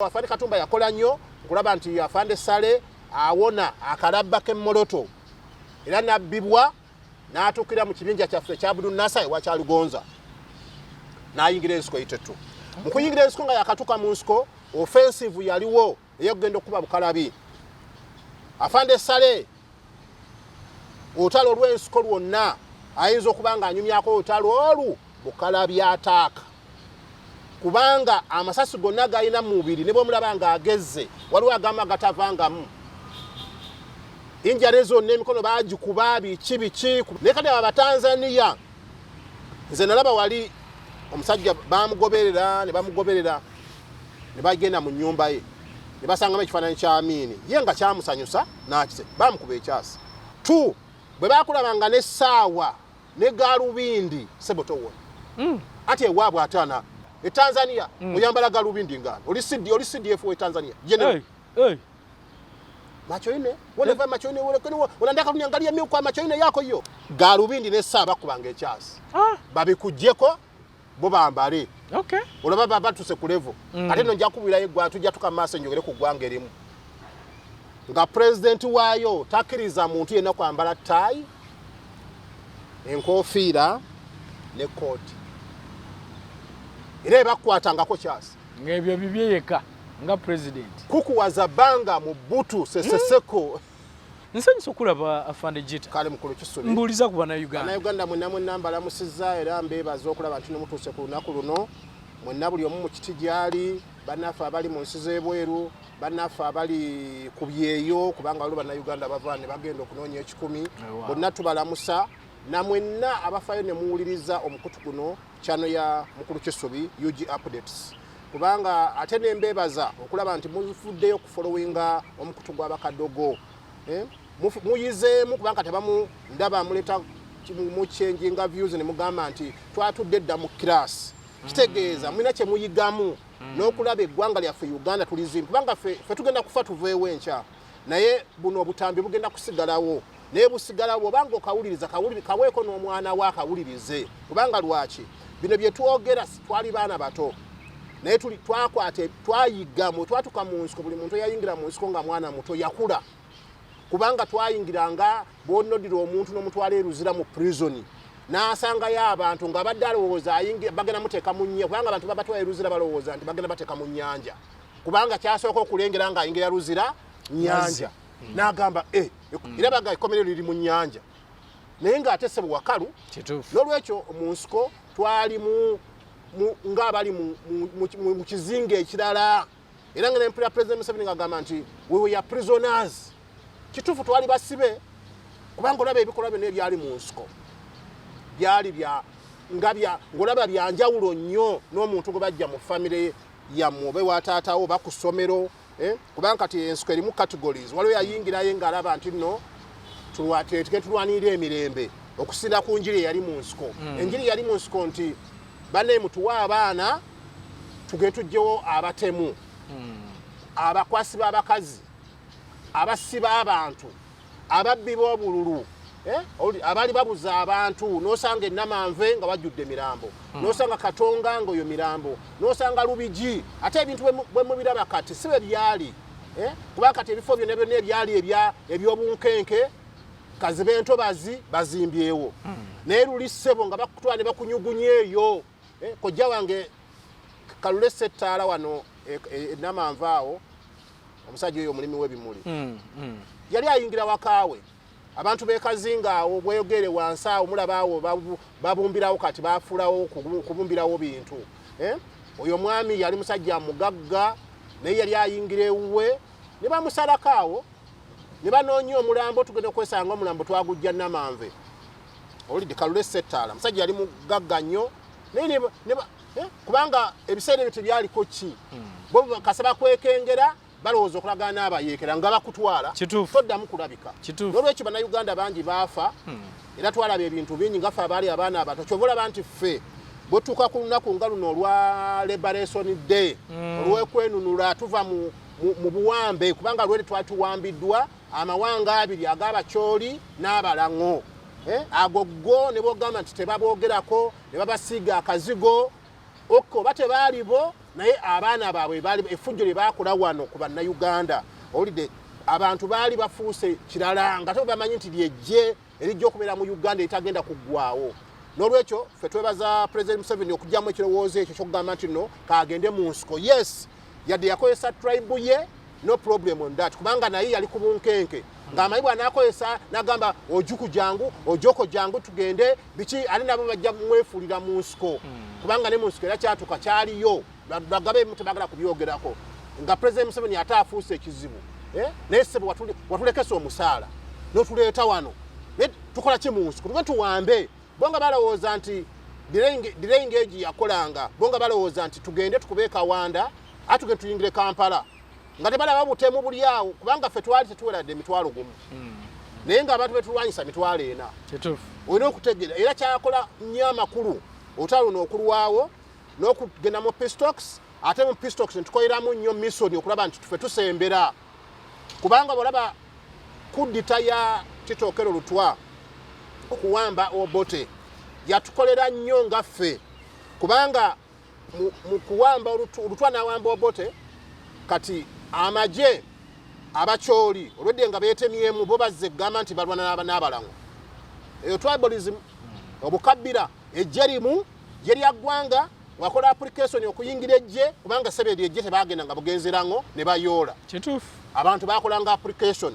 Afande Katumba yakola nnyo okulaba nti Afande Sale awona akalabba k'emmoloto era n'abbibwa n'atuukira mu kibinja kyaffe ekya Budunasa ewa Kyalugonza n'ayingira ensiko 82. Mu kuyingira ensiko nga yakatuuka mu nsiko, offensive yaliwo ey'okugenda okukuba Bukalabi. Afande Sale olutalo olw'ensiko lwonna ayinza okuba ng'anyumyako olutalo olwo Bukalabi ataaka, kubanga amasasi gonna galina mu mubiri ne bwomulaba ng'agezze waliwo agamba gatavangamu injale zonna, emikono bagikuba, biki biki. Naye kati abo Abatanzania, nze nalaba wali omusajja bamugoberera ne bamugoberera ne bagenda mu nnyumba ye ne basangamu ekifaananyi kya Amiini, ye nga kyamusanyusa nakise bamukuba ekyasi tu bwe bakulabanga n'essaawa ne galubindi sebo towona. Ati ewaabwe ataana e Tanzania oyambala galubindi ngani oli CD, oli CDF we Tanzania general. Hey, hey. Macho ine woneva macho ine unataka kuniangalia mimi kwa macho ine yako hiyo? Galubindi n'essaawa bakubanga ekyasi. Ah. Babikuggyeko bo bambale. Olaba baba batuse ku level. Ate no nja kubirayo eggwanga, tujja tuka maaso enjogere ku ggwanga erimu nga pulezidenti waayo takkiriza muntu yenna kwambala ttaayi, enkofiira ne kooti, era ebakwatangako kyasi. Ng'ebyo bibye yekka nga pulezidenti. Kukuwaza bbanga mu butu seseseko. Nsanyusa okulaba, Afande Gita. Kale mukulu Kisubi. Mbuuliza ku Bannayuganda. Bannayuganda mwenna mwenna mbalamusizza era mbeebaza okulaba nti nomutuuse ku lunaku luno mwenna, buli omu mu kiti gy'ali, bannaffe abali mu nsi z'ebweru, bannaffe abali ku byeyo, kubanga waliwo Bannayuganda bava ne bagenda okunoonya ekikumi. Bonna tubalamusa, namwenna abafayo ne muwuliriza omukutu guno, channel ya Mukulu Kisubi UG Updates, kubanga ate nembeebaza okulaba nti mufuddeyo okufollowinga omukutu gw'abakadogo. Eh? Muyizeemu kubanga tebamu ndaba muleta muchanginga views ne mugamba nti twatudde dda mu class, kitegeeza mulina kye muyigamu n'okulaba eggwanga lyaffe Uganda tulizimba, kubanga ffe tugenda kufa tuveewo enkya, naye buno obutambi bugenda kusigalawo, naye busigalawo obanga okawuliriza kaweeko n'omwana we akawulirize. Kubanga lwaki bino bye twogera, twali baana bato, naye twakwata twayiga mu twatuka mu nsiko. Buli muntu eyayingira mu nsiko nga mwana muto yakula, kubanga twayingiranga bwonodira omuntu n'omutwala eruzira mu prison n'asangayo abantu nga badde alowooza bagenda muteeka mu nnya, kubanga abantu babatwala eruzira balowooza nti bagenda bateeka mu nnyanja, kubanga kyasooka okulengera ng'ayingira Luzira nyanja, n'agamba e era baga ekkomero liri mu nnyanja, naye ng'ate sebo wakalu. N'olwekyo mu nsiko twali ng'abali mu kizinga ekirala, era nga nempulira President Museveni ng'agamba nti "We were prisoners." Kituufu, twali basibe, kubanga olaba ebikolwa byonna ebyali mu nsiko byali bya nga bya ng'olaba byanjawulo nnyo n'omuntu gwe bajja mu famire yammwe oba ewa taatawo oba ku ssomero, eh? Kubanga kati ensiko erimu categories. Waliwo yayingirayo ng'alaba nti nno tulwanirira emirembe okusinda ku njiri eyali mu nsiko. Enjiri yali mu nsiko nti banne mutuwe abaana tugende tugyewo abatemu, abakwasi b'abakazi, abassi b'abantu, ababbi b'obululu, eh? Abaali babuza abantu, n'osanga enamanve nga wajjudde mirambo, n'osanga Katonga nga oyo mirambo, n'osanga Lubigi. Ate ebintu bwe mubiraba kati si bwe byali, eh? Kubanga kati ebifo byonna byonna ebyali eby'obunkenke kaziba entobazi bazimbyewo, naye luli ssebo nga bakutwala ne bakunyugunya eyo. Eh, kojja wange Kalule Settaala wano enamanve awo, omusajja oyo omulimi w'ebimuli, yali ayingira wakaawe, abantu bekazinga awo bweyogere wansi awo mulaba awo babumbirawo, kati bafuulawo kubumbirawo bintu, eh? Oyo mwami yali musajja mugagga, naye yali ayingira ewuwe ne bamusalako awo ne banoonya omulambo, tugenda okwesanga omulambo twagujja Namanve. Owulidde? Kalule Settaala, musajja yali mugagga nnyo, naye eh, kubanga ebiseera ebyo tebyaliko ki, bo kasa bakwekengera, balowooza okulagana n'abayeekera nga bakutwala, toddamu kulabika. N'olwekyo Bannayuganda bangi baafa, era twalaba ebintu bingi nga ffe abaali abaana abato. Kyova olaba nti ffe bwe tutuuka ku lunaku nga luno olwa Liberation Day, olw'okwenunula, tuva mu buwambe, kubanga lweri twali tuwambiddwa amawanga abiri ag'Abakyoli n'Abalaŋo. Eh, ago go ne bogamba nti tebaboogerako ne babasiiga akazigo, ok, oba tebaali bo. Naye abaana baabwe baali effujjo lye baakola wano ku Bannayuganda, owulidde, abantu baali bafuuse kirala nga te bamanyi nti lyejje erijja okubeera mu Uganda eritagenda kuggwawo. N'olwekyo ffe twebaza President Museveni okugyamu ekirowoozo ekyo kyokugamba nti no kagende mu nsiko. Yes, yadde yakozesa tribe ye, no problem on that, kubanga naye yali ku bunkenke ng'amanyi bw'anaakozesa n'agamba Ojuku jangu, Ojoko jangu, tugende biki, ate nabo bajja mwefuulira mu nsiko, kubanga ne mu nsiko era kyatuka kyaliyo. Bagabe emu tebagala kubyogerako nga President Museveni ate afuuse ekizibu. Eh? Naye ssebo watulekesa omusaala n'otuleeta wano, naye tukola ki mu nsiko? Tuge tuwambe bo nga balowooza nti delaying age yakolanga, bo nga balowooza nti tugende tukube Kawanda, ate tugende tuyingire Kampala, nga tebalaba butemu buli awo, kubanga ffe twali tetuweradde 10,000, naye ng'abantu betulwanyisa 40,000. Olina okutegeera era kyakola nnyo amakulu olutalo luno okulwawo n'okugenda mu peace talks. Ate mu peace talks netukoleramu nnyo mission okulaba nti tufe tusembera, kubanga bwolaba kuddita ya Tito Okello Lutwa okuwamba Obote, yatukolera nnyo nga ffe, kubanga mu kuwamba Lutwa n'awamba Obote, kati amagye Abakyoli olwedde nga beetemyemu, bo bazze egamba nti balwana n'Abalango. Eyo tribalism, obukabbira. Ejje limu, ggye lya ggwanga, wakola application okuyingira ejje, kubanga sebeeri ejje tebagenda nga bugenzerango ne bayoola. Abantu bakolanga application.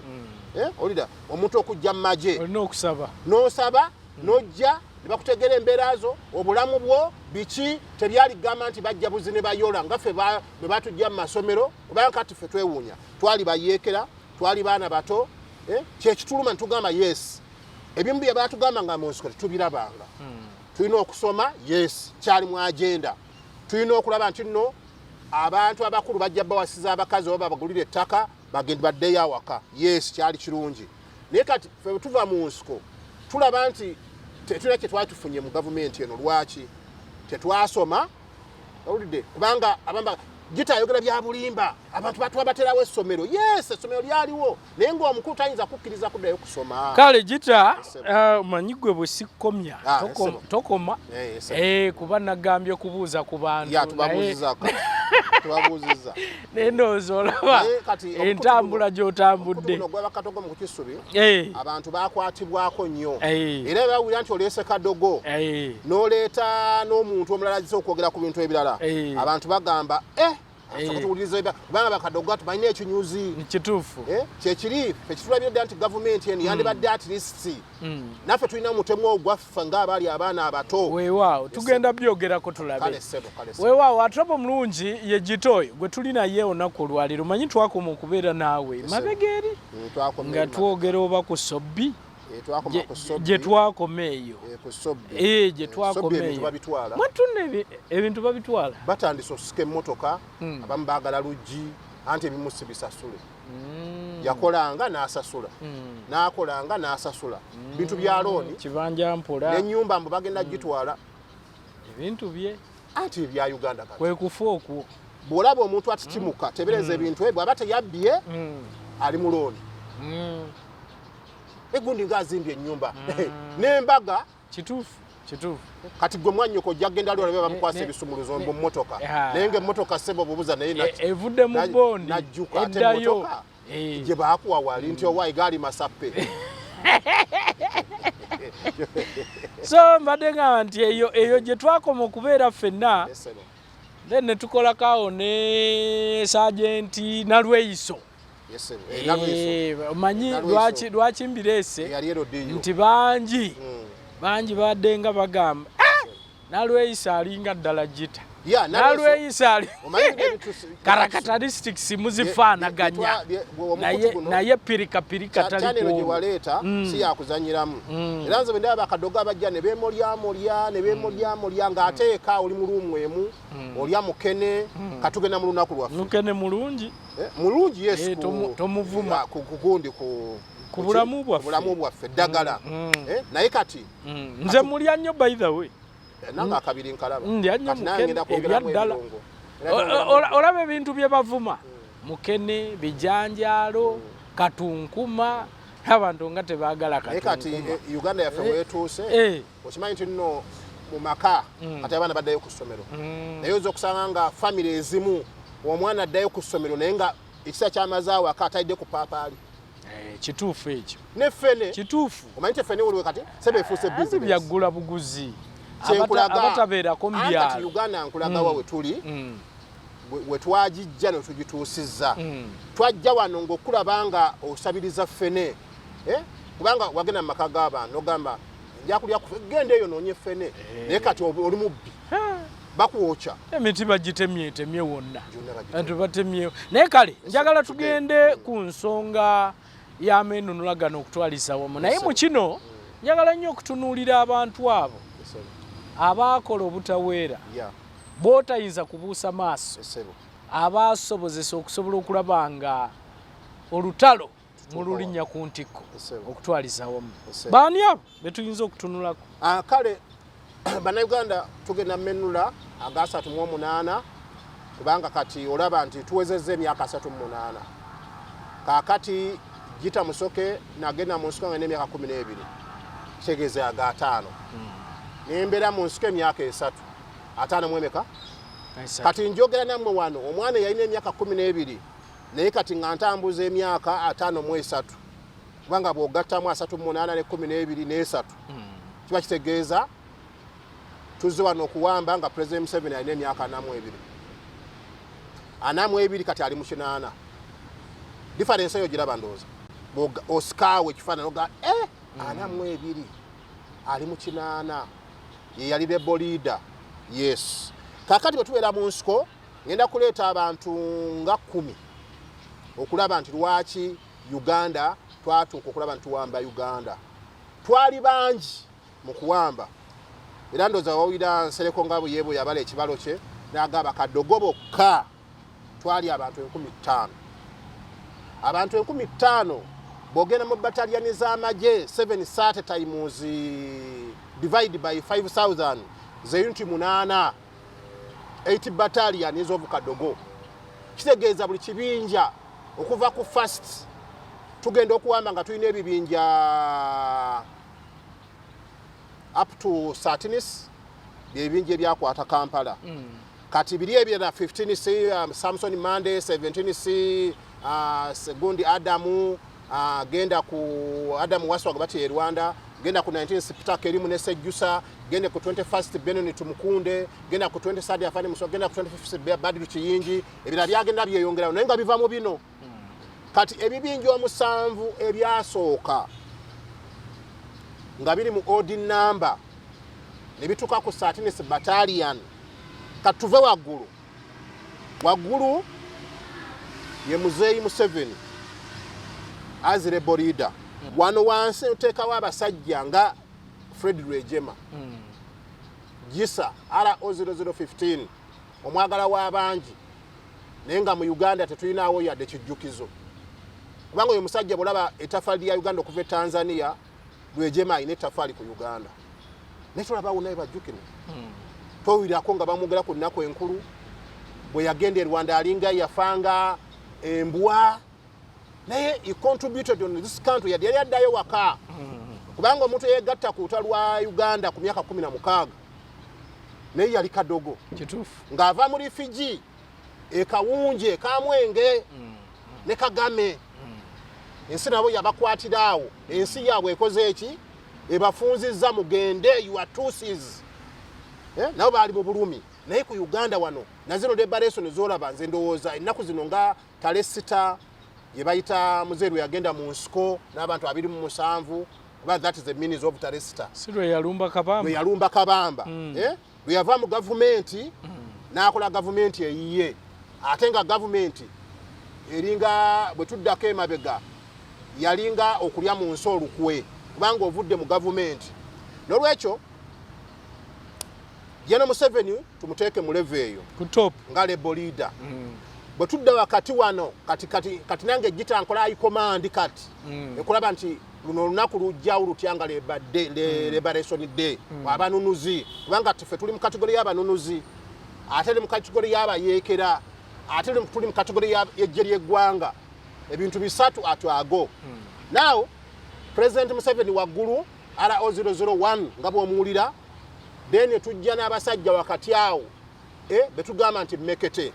Eh, olida omuntu okujja mu magye olina okusaba. N'osaba, n'ojja ne bakutegera embeera zo, obulamu bwo biki. Tebyali kugamba nti bajja buzi ne bayola nga ffe bwe batujja mu masomero, kubanga kati ffe twewuunya, twali bayeekera, twali baana bato, eh, kyekituluma netugamba yes, ebimu bye batugamba nga mu nsiko tetubirabanga. Tulina okusoma, yes, kyali mu agenda. Tulina okulaba nti nno abantu abakulu bajja bawasiza abakazi oba babagulira ettaka bagende baddeyo awaka, yes, kyali kirungi. Naye kati ffe bwe tuva mu nsiko tulaba nti tetulina kye twali tufunye mu gavumenti eno. Lwaki tetwasoma? Owulidde, kubanga abamba Gita ayogera bya bulimba, abantu batwabaterawo essomero. Yes, essomero lyaliwo, naye ng'omukulu tayinza kukkiriza kuddayo kusoma. Kale Gita, omanyi gwe bwe sikkomya tokoma. Kuba nagambye kubuuza ku bantu. Ya, tubabuuziza, tubabuuziza. Naye ndowooza olaba entambula gy'otambudde. Guno gwaba katogo mu Kisubi, abantu bakwatibwako nnyo, era bawulira nti oleese kadogo n'oleeta n'omuntu omulala azise okwogera ku bintu ebirala, abantu bagamba eh, tuwuliriza, kubanga bakadogo tubalina ekinyuzi. Kyekiri ffe kitulabira ddala nti gavumenti eno yandibadde at least naffe tulina omutemu ogwaffe ng'abaali abaana abato. Weewaawo, tugenda byogerako tulabe. Weewaawo, atrobo mulungi ye Gita oyo gwe tuli naye olunaku olwaleero. Manyi twakoma okubeera naawe mabega eri nga twogera oba ku Sobbi, gye twakoma eyo, gye twakoma eyo mwatunna ebintu babitwala. Batandise okusika emmotoka, abamu baagala luggi, anti ebimu si bisasule. Yakolanga n'asasula, n'akolanga n'asasula, bintu bya loan. Kibanja mpola. N'ennyumba mbu bagenda gitwala. Ebintu bye. Anti ebya Uganda kati. Kwe kufa okwo. Bw'olaba omuntu atitimuka, tebereza ebintu ebyo, bw'aba teyabbye, ali mu loan. Egundi ng'azimbye ennyumba n'embaga. Kituufu, kituufu. Kati gwe mwannyoko ojja kgenda lwalabe bamukwasa ebisumuluzo mu mmotoka, naye ng'emmotoka ssebo bubuza naye evudde mu bondi. Najjuka ate emmotoka gye baakuwa wali nti owaayi gaali masappe. So mbadde ngamba nti eyo eyo gye twakoma okubeera ffenna, then ne tukolako awo ne Sergeant Nalweyiso. Omanyi lwaki mbireese? Nti bangi bangi badde nga bagamba, Nalweyiso alinga ddala Gita. Nalweyiso ali characteristics muzifaanaganya, naye pirika pirika. Tali gye waleeta si yakuzanyiramu. Era nze bwe ndaba bakadogo abajja ne beemolyamolya ne beemolyamolya ng'ateeka oli mu room emu olya mukene, katugenda mu lunaku lwaffe. Mukene mulungi. Mulungi, yes. Tomuvuma. Kugundi ku Ku bulamu bwaffe. Bulamu bwaffe ddagala. Naye kati Nze mulya nnyo, by the way. Nange akabiri nkalaba. Ndya nnyo mukene ebyaddala. Olaba ebintu bye bavuma, mukene, bijanjaalo, katunkuma, abantu nga tebaagala kati katunkuma. Uganda yaffe weetuuse, okimanyi nti nno mu maka kati abaana baddayo ku ssomero, naye oyinza okusanga nga famire ezimu omwana addayo ku ssomero naye nga ekiseera kyamaze awaka atalidde ku paapaali. Eh, kituufu ekyo. Ne ffene. Kituufu. Omanyi nti ffene waliwo kati sebe efuuse anti business. Byaggula buguzi. Kyenkulaga. Abatabeerako mu Anti kati byalo. Uganda nkulaga wa we tuli, we twagijja ne tugituusizza. Twajja wano ng'okulaba nga osabiriza ffene, eh? Kubanga wagenda mu maka g'abantu ogamba nja kulya ku genda eyo noonye ffene, naye kati oli mubbi, bakwokya. Emiti bagitemyetemye wonna. Gyonna bagitemye. Bantu batemyewo, naye kale njagala tugende ku nsonga y'amenunula gano okutwaliza wamu, naye mu kino njagala nnyo okutunuulira abantu abo abaakola obutaweera b'otayinza kubuusa maaso, Esebo. abasobozesa okusobola okulaba nga olutalo mululinnya ku ntikko Esebo. okutwaliza wamu. Esebo. Baani abo betuyinza okutunulako? Ah, kale Bannayuganda, tugenda menula aga 38, kubanga kati olaba nti tuwezezza emyaka 38. Kaakati Gita Musoke nagenda mu nsiko nga n'emyaka 12, kitegeeza aga 50, nembeera mu nsiko emyaka 3, 50 mu emeka. Kati njogera nammwe wano omwana yalina emyaka 12, naye kati nga ntambuza emyaka 53, kubanga bw'ogattamu 38 ne 12 n'esatu, kiba kitegeeza tuzze wano okuwamba nga President Museveni alina emyaka 42, 42, kati ali mu 80. Difference eyo giraba, ndowooza osikaawo ekifaananyi oga eh, 42 ali mu 80, ye yali rebel leader. Yes, kakati bwe tubeera mu nsiko ngenda kuleeta abantu nga 10 okulaba nti lwaki Uganda twatuuka okulaba nti tuwamba Uganda. Twali bangi mu kuwamba, era ndowooza wawulira Nsereko nga bwe bwe yabala ekibalo kye n'agamba kadogo bokka twali abantu 5000. Abantu 5000 bw'ogenda mu bataliyani z'amagye, 730 times divide by 5000 ze unit 8, 8 battalions of kadogo. Kitegeeza buli kibinja okuva ku first tugenda okuwamba nga tulina ebibinja up to 13, byebibinja ebyakwata Kampala. Kati biri ebirala 15C, Samson Mande, 17C, Segundi Adamu, genda ku Adamu Waswa bati e Rwanda, genda ku 19C Peter Kerimu ne Sejjusa, genda ku 21st Benoni Tumukunde, genda ku 23rd Afande Muso, genda ku 25th Badiru Kiyingi. Ebirala byagenda byeyongerayo naye nga biva mu bino. Kati ebibinja 7 ebyasooka nga biri mu odd number ne bituuka ku 13 battalion. Kati tuve waggulu. Waggulu ye Muzeeyi Museveni as rebel leader. Wano wansi oteekawo abasajja nga Fred Rwejema, Gisa RO 0015, omwagala w'abangi, naye nga mu Uganda tetulinawo yadde kijjukizo, kubanga oyo musajja bwolaba etafaali lya Uganda okuva e Tanzania, Rwejema alina etafaali ku Uganda, naye tolabawo naye bajjukire, towulirako nga bamwogera ku nnaku enkulu. Bwe yagenda e Rwanda alinga yafanga embwa, naye he contributed on this country. Yadde yali addayo waka, kubanga omuntu yegatta ku lutalo lwa Uganda ku myaka 16 naye yali kadogo. Kituufu. Ng'ava mu refugee ekawunje kamwenge ne Kagame, ensi nabo yabakwatira awo. Ensi yaabwe ekoze eki? Ebafunzizza, mugende, you are Tutsis. Eh, nabo baali mu bulumi, naye ku Uganda wano nazino liberation zolaba, nze ndowooza ennaku zino nga talesita gye bayita muzeeru yagenda mu nsiko n'abantu 27, oba that is the meaning of talesita. Si lwe yalumba Kabamba? Lwe yalumba Kabamba. Eh? Lwe yava mu gavumenti n'akola gavumenti eyiye, ate nga gavumenti eringa bwe tuddako emabega yalinga okulya mu nsi olukwe, kubanga ovudde mu gavumenti. N'olwekyo General Museveni tumuteeke mu level eyo ku top nga rebel leader. Bwe tudda wakati wano kati kati kati nange gita nkola command kati ekulaba nti luno olunaku lujjawo lutya nga liberation day abanunuzi, kubanga ffe tuli mu category y'abanunuzi, ate tuli mu category y'abayeekera, ate tuli mu category y'eggye ly'eggwanga. Ebintu bisatu atwago. Now President Museveni waggulu RO 001 nga bw'omuwulira. Then tujja n'abasajja wakati awo, betugamba nti mekete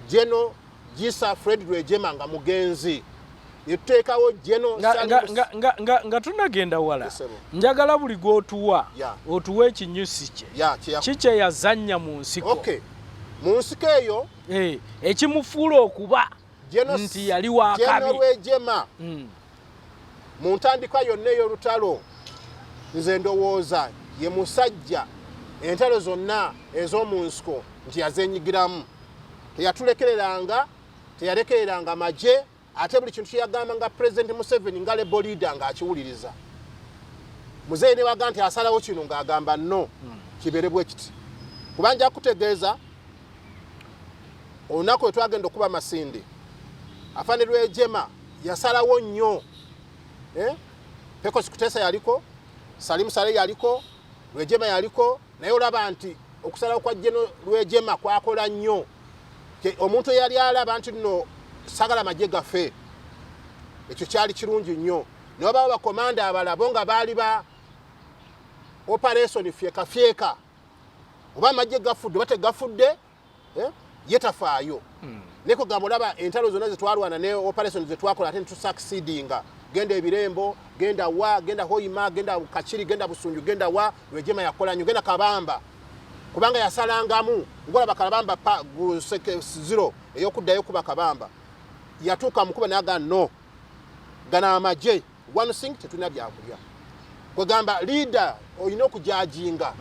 General Gisa Fred Rwejema nga mugenzi, netuteekawo General Nga tunagenda wala, njagala buli gw'otuwa otuwa ekinyusi kye kikye yazannya mu nsiko. Okay. Mu nsiko eyo ekimufuula okuba nti yali wakabi. General Rwejema mu ntandikwa yonna ey'olutalo, nze ndowooza ye musajja entalo zonna ez'omu nsiko nti yazenyigiramu. Teyatulekereranga, teyalekereranga magye, ate buli kintu kyeyagamba nga President Museveni nga rebel leader ng'akiwuliriza. Muzeeyi ne waga nti asalawo kino ng'agamba no, kibeere bwe kiti. Kuba nja kutegeeza olunaku lwe twagenda okuba Masindi, Afande Rwejema yasalawo nnyo. Pecos Kutesa yaliko, Salim Saleh yaliko, Rwejema yaliko, naye olaba nti okusalawo kwa General Rwejema kwakola nnyo. Omuntu eyali alaba nti nno sagala magye gaffe, ekyo kyali kirungi nnyo. Ne wabawo bakomanda abalala bo nga baali ba operation fyeka fyeka, oba amagye gafudde oba tegafudde, ye tafaayo. Naye kugamba olaba entalo zonna zetwalwana ne operation zetwakola ate netusucceedinga, genda Ebirembo, genda wa, genda Hoima, genda Kakiri, genda Busunju, genda wa, Rwejema yakola nnyo, genda Kabamba, kubanga yasalangamu ngolaba Kabamba pa guseke zero ey'okuddayo kuba Kabamba yatuuka mukuba naga no gana amagye one thing tetulina byakulya. Kwegamba leader olina okujajinga,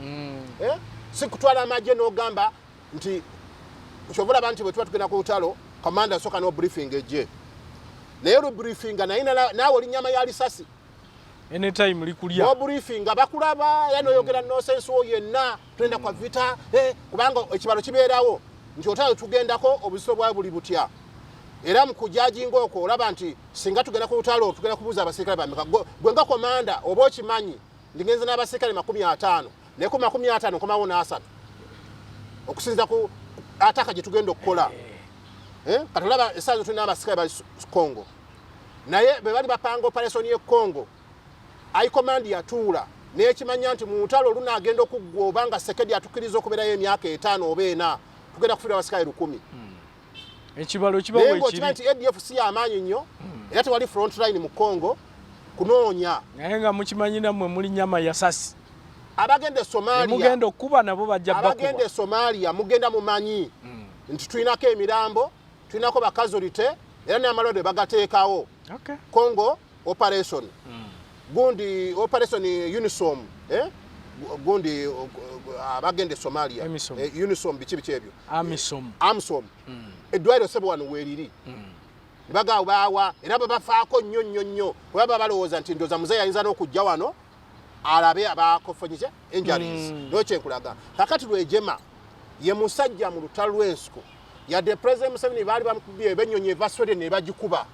si kutwala amagye n'ogamba nti kyova olaba nti bwe tuba tugenda ku lutalo commander asooka no briefing ejje, naye olubriefinga naye naawe oli nyama ya lisasi. Anytime likulya. No briefing bakulaba era noyogera nonsense wo yenna, tugenda kwa vita, kubanga ekibalo kibeerawo nti otalo tugendako obuzito bwa buli butya. Era mu kujajinga okwo olaba nti singa tugenda ku lutalo tugenda kubuuza abasirikale bameka. Gwe nga komanda oba okimanyi ndigenze n'abasirikale 50, naye ku 50 nkomawo n'asatu okusinziira ku ataka gye tugenda okukola. Kati olaba essaawa tulina abasirikale bali Congo, naye bwe bali bapanga operation y'e Congo, High Command yatuula n'ekimanya nti mu lutalo olunaagenda okuggwa oba nga Sekedi atukkiriza okubeerayo emyaka 5 oba 4, tugenda kufiirwa abasirikale 1000. Ekibalo kiba bwe kiri. Nti ADF si y'amaanyi nnyo, era tewali front line mu Congo kunoonya. Naye nga mukimanyi nammwe muli nyama ya sasi. Abagenda e Somalia, mugenda okukuba nabo bajja bakuba. Abagenda e Somalia mugenda mumanyi nti tulinako emirambo, tulinako bakazolite, era n'amalwadde bagateekawo. Congo operation gundi operation Unisom, gundi abagenda e Somalia, Unisom biki biki ebyo, Amisom, Amisom. Eddwaliro sebo wano weeriri, ne baawa era babafaako nnyo nnyo nnyo, kuba baba balowooza nti ndowooza muzeeyi ayinza n'okujja wano alabe abakofonyize injuries. Naye kyenkulaga kakati Rwejema ye musajja mu lutalo lw'ensiko, yadde President Museveni baali bamukubye ebennyonyi eva Sweden ne bagikuba,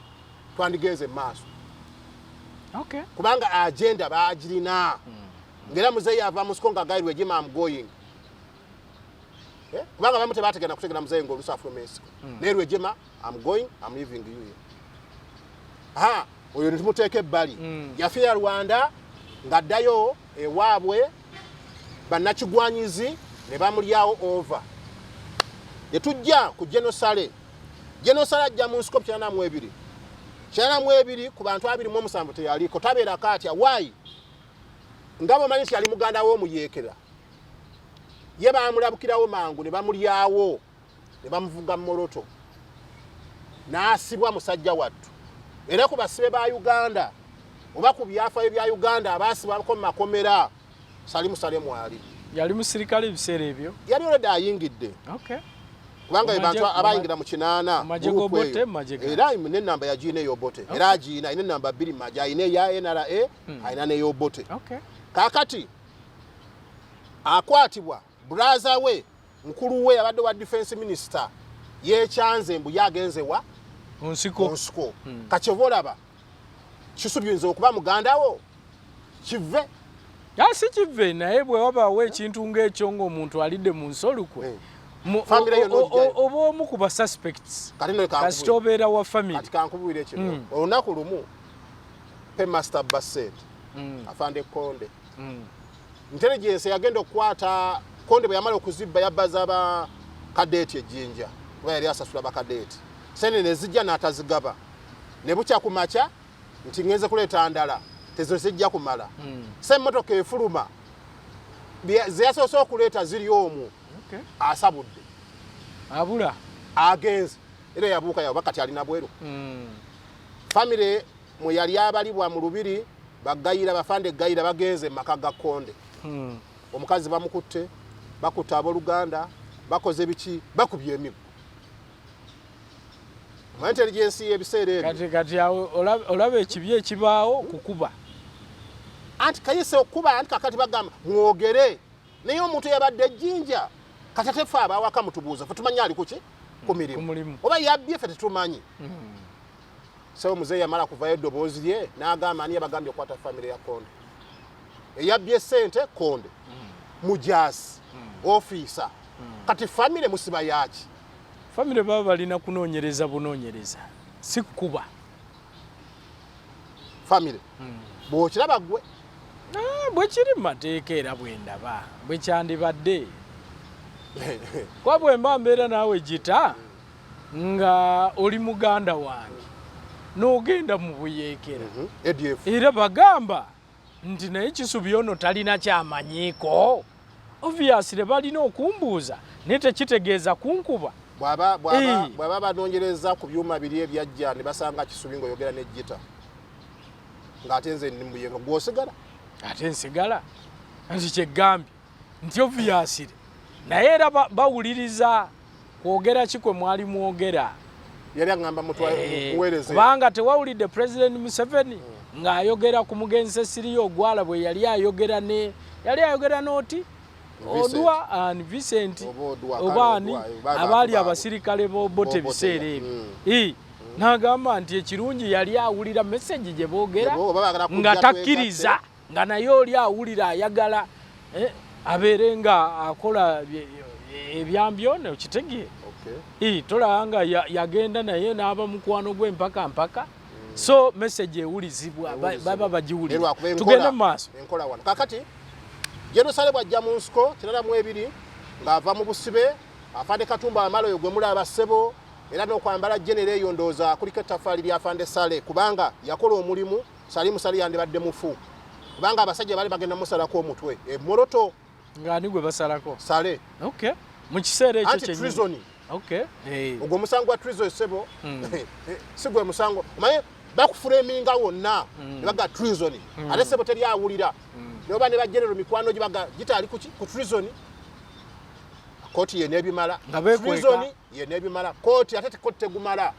twandigenze mu maaso. Kubanga agenda baagirina, ng'era muzeeyi ava mu nsiko nga gayi Rwejema am going, kubanga abamu tebategera kutegera muzeeyi ng'oluusi afuluma ensiko, naye Rwejema am going, am leaving you here. Ha, oyo netumuteeka ebbali. Yafiira Rwanda ng'addayo ewaabwe, bannakigwanyizi ne bamulyawo over. Ne tujja ku General Saleh. General Saleh ajja mu nsiko 92, 92 ku bantu 27 teyaliko, tabeerako atya waayi nga bwomanyi nti yali muganda w'omuyeekera, ye bamulabukirawo mangu ne bamulyawo ne bamuvuga moloto n'asibwa musajja wattu. Era ku basibe ba Uganda oba ku byafaayo bya Uganda abaasibwako mu makomera, Salimu Saleh mwali. Yali musirikale ebiseera ebyo? Yali olwedde ayingidde. Kubanga be bantu abayingira mu 80. Era nenamba yagiina ey'Obote, era agiina, alina enamba 2 maje, alina eya NRA, alina n'ey'Obote. Kaakati akwatibwa brother we, mukulu we abadde wa defense minister, yekyanze mbu ye agenze wa Nsiko. Nsiko. Kakyova olaba kisubiyinza okuba muganda wo kive. Si kive, naye bwe wabaawo ekintu ng'ekyo ng'omuntu alidde mu nsi olukwe, oba omu ku ba suspects, kasita obeera wa family. Kati kankubuulire kino, olunaku lumu paymaster Bassett, afande Konde, Intelligence yagenda okukwata Konde bwe yamala okuzibba, yabbaza ba kadeeti ejjinja, kuba yali asasula bakadeeti. Sente ne zijja n'atazigaba, ne bukya ku makya nti ngenze kuleeta ndala, tezo zijja kumala. Se emmotoka efuluma, ze yasoose okuleeta ziri omwo. Asabudde. Abula. Agenze era yabuuka yaba kati alina bweru. Famire mwe yali abalibwa mu lubiri, bagayira bafande gayira bagenze mu maka ga Konde. Omukazi bamukutte, bakutte abooluganda, bakoze biki, bakubye emiggo mu intelligence y'ebiseera ebyo. Kati awo olaba ekibi ekibaawo kukuba. Anti kayise okuba anti kakati bagamba mwogere naye omuntu yabadde ejjinja. Kati ate ffe abawaka mutubuuza, fe tumanyi ali kuki? Ku mirimu, oba yabbye, ffe tetumanyi. Sebo muzeeyi yamala kuvayo eddoboozi lye n'agamba, ani yabagambye okukwata famire ya Konde? Eyabbye sente Konde, mujaasi, ofiisa. Kati famire musiba yaki? Famire baba balina kunoonyereza bunoonyereza, si kukuba. Famire bw'okiraba ggwe. Ah, bwe kiri mu mateeka era bwe ndaba bwe kyandibadde, kuba bwe mba mbeera naawe gita nga oli muganda wange n'ogenda mu buyeekera, ADF, era bagamba nti naye Kisubi ono talina kyamanyiiko, obviously balina okumbuuza, naye tekitegeeza kunkuba. Bw'aba bw'aba bw'aba banoonyereza ku byuma biri ebyajja ne basanga Kisubi ng'oyogera ne Gita ng'ate nze ndi muyenga, gw'osigala. Ate nsigala nti kyegambye nti obviously naye era bawuliriza kwogera ki kwe mwali mwogera. Yali aŋŋamba muweereze. Kubanga tewawulidde President Museveni ng'ayogera ku mugenzi Cecilia Ogwala bwe yali ayogera ne yali ayogera n'oti Odua and Vincent oba ani abaali abasirikale b'Obote ebiseera ebyo. N'agamba nti ekirungi yali awulira message gye boogera nga takkiriza nga naye oli awulira ayagala abeere nga akola ebyambyone, okitegeera? Tolaba nga yagenda naye n'aba mukwano gwe mpaka mpaka. So message ewulizibwa, baba bagiwulira. Tugende mu maaso. Enkola wano kakati Jerusalem bw'ajja mu nsiko 92 ng'ava mu busibe, afande Katumba Amala oyo gwe mulaba ssebo, era n'okwambala genero eyo ndowooza kuliko ettaffaali lya afande Sale, kubanga yakola omulimu. Salimu Sale yandibadde mufu, kubanga abasajja baali bagenda musalako omutwe emoroto. Ng'ani gwe basalako? Sale. Okay, mu kiseera ekyo. Anti treason. Ogwo omusango gwa treason ssebo, si gwe musango omanyi bakuframinga wonna ne baga treason. Ate ssebo teri awulira, noba ne bagenero mikwano gye baga gitaali kuki ku treason, kooti ye n'ebimala. Treason ye n'ebimala kooti, ate kooti tegumala,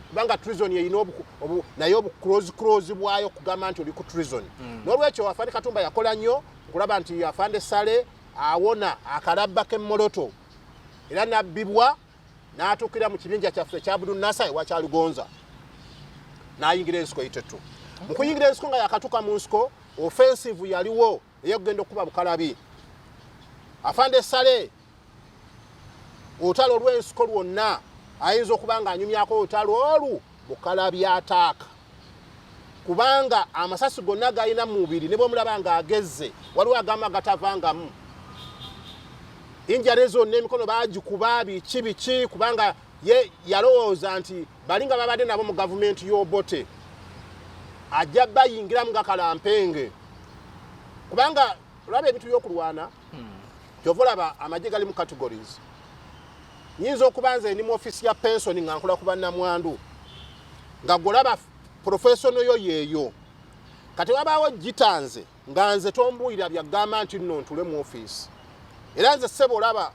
kubanga treason yeyina naye obuclose close bwayo kugamba nti oli ku treason. N'olwekyo afande Katumba yakola nnyo okulaba nti afande Sale awona akalabba k'emmoloto, era nabbibwa n'atuukira mu kibinja kyaffe ekya Budunasa ewa Kyalugonza, n'ayingira ensiko itetu. Mu kuyingira ensiko nga yakatuuka mu nsiko, offensive yaliwo ey'okugenda okukuba Bukalabi. Afande Sale olutalo olw'ensiko lwonna ayinza okuba ng'anyumyako olutalo olwo Bukalabi ataaka, kubanga amasasi gonna galina mu mubiri, ne bwemulaba ng'agezze waliwo agamba gatavangamu. Injury zonna, emikono bagikuba, biki biki, kubanga ye yalowooza nti bali nga babadde nabo mu gavumenti y'Obote ajja bayingiramu nga kalampenge, kubanga olaba ebintu by'okulwana, kyova olaba amagye gali mu categories. Nyinza okuba nze ndi mu ofiisi ya pension nga nkola ku bannamwandu, nga gwolaba professional yo yeeyo. Kati wabaawo gitanze nga nze tombuulira byagamba nti nno ntule mu ofiisi, era nze ssebo olaba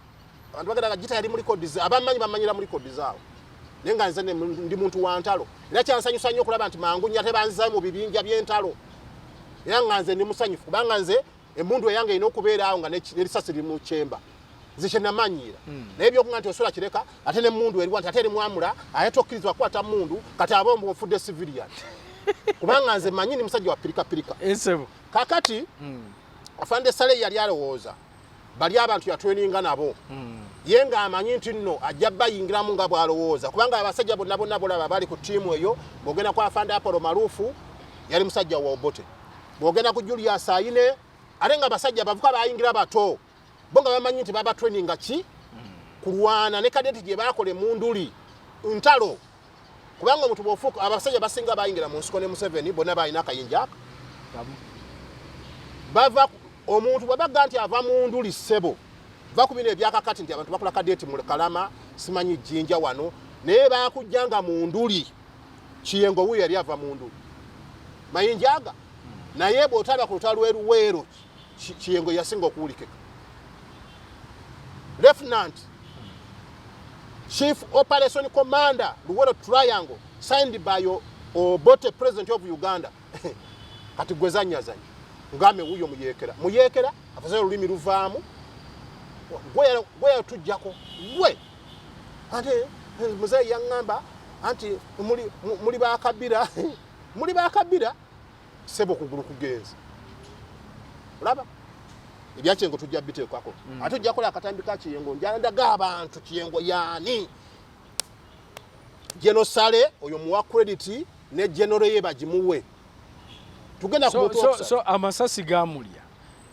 abantu bagenda nga gita yali mu records, abamanyi bamanyira mu records awo, naye nga nze ndi muntu wa ntalo. Era kyansanyusa nnyo okulaba nti mangu nnyo ate banzizayo mu bibinja by'entalo, era nga nze ndi musanyufu, kubanga nze emundu eyange erina okubeera awo nga n'erisasi liri mu kyemba, nze kyenamanyiira. Naye ebyokuga nti osobola kireka ate nemundu eriwa nti ate erimwamula, ate tokkirizibwa kukwata mundu, kati aba ofudde civilian, kubanga nze manyi ni musajja wa pirikapirika. Esebo. Kakati afande Sale yali alowooza bali abantu yatweninga nabo, ye ng'amanyi nti nno ajja bayingiramu nga bw'alowooza, kubanga abasajja bonna bonna bolaba bali ku ttiimu eyo, bw'ogenda ku afande Apollo Marufu yali musajja wa Obote, bw'ogenda ku Julius Ayine Ate nga abasajja abavuka bayingira bato, bo nga bamanyi nti baba traininga ki kulwana ne kadeti gye bakola emunduli ntalo. Kubanga omuntu bw'ofuuka, abasajja basinga bayingira mu nsiko ne Museveni bonna balina akayinja ako. Bava omuntu bw'abaga nti ava mu nduli, ssebo, va ku bino ebyakakati nti abantu bakola kadeti mu Kalama, simanyi Jjinja wano, naye bakujjanga mu nduli. Kiyengo wuyo yali ava mu nduli, mayinja aga. Naye bw'otaba ku lutalo lw'eruweero, Kiyengo yasinga okuwulikika. Lieutenant Chief Operation Commander, Luwero Triangle, signed by Obote, President of Uganda. Kati gwe zanyazanya ngambe wuyo muyekera muyekera afaze olulimi luvaamu, gwe yatujjako gwe. Ate muzeeyi yaŋŋamba anti muli bakabira, muli bakabira, sebo, kugulu kugenze. Olaba ebyakiyengo tujja biteekako. Ate ojja kola akatambi ka Kiyengo, njandaga abantu Kiyengo yaani. General Saleh oyo muwa credit, ne general ye bagimuwe. Tugenda ku muntu so, so amasasi gamulya,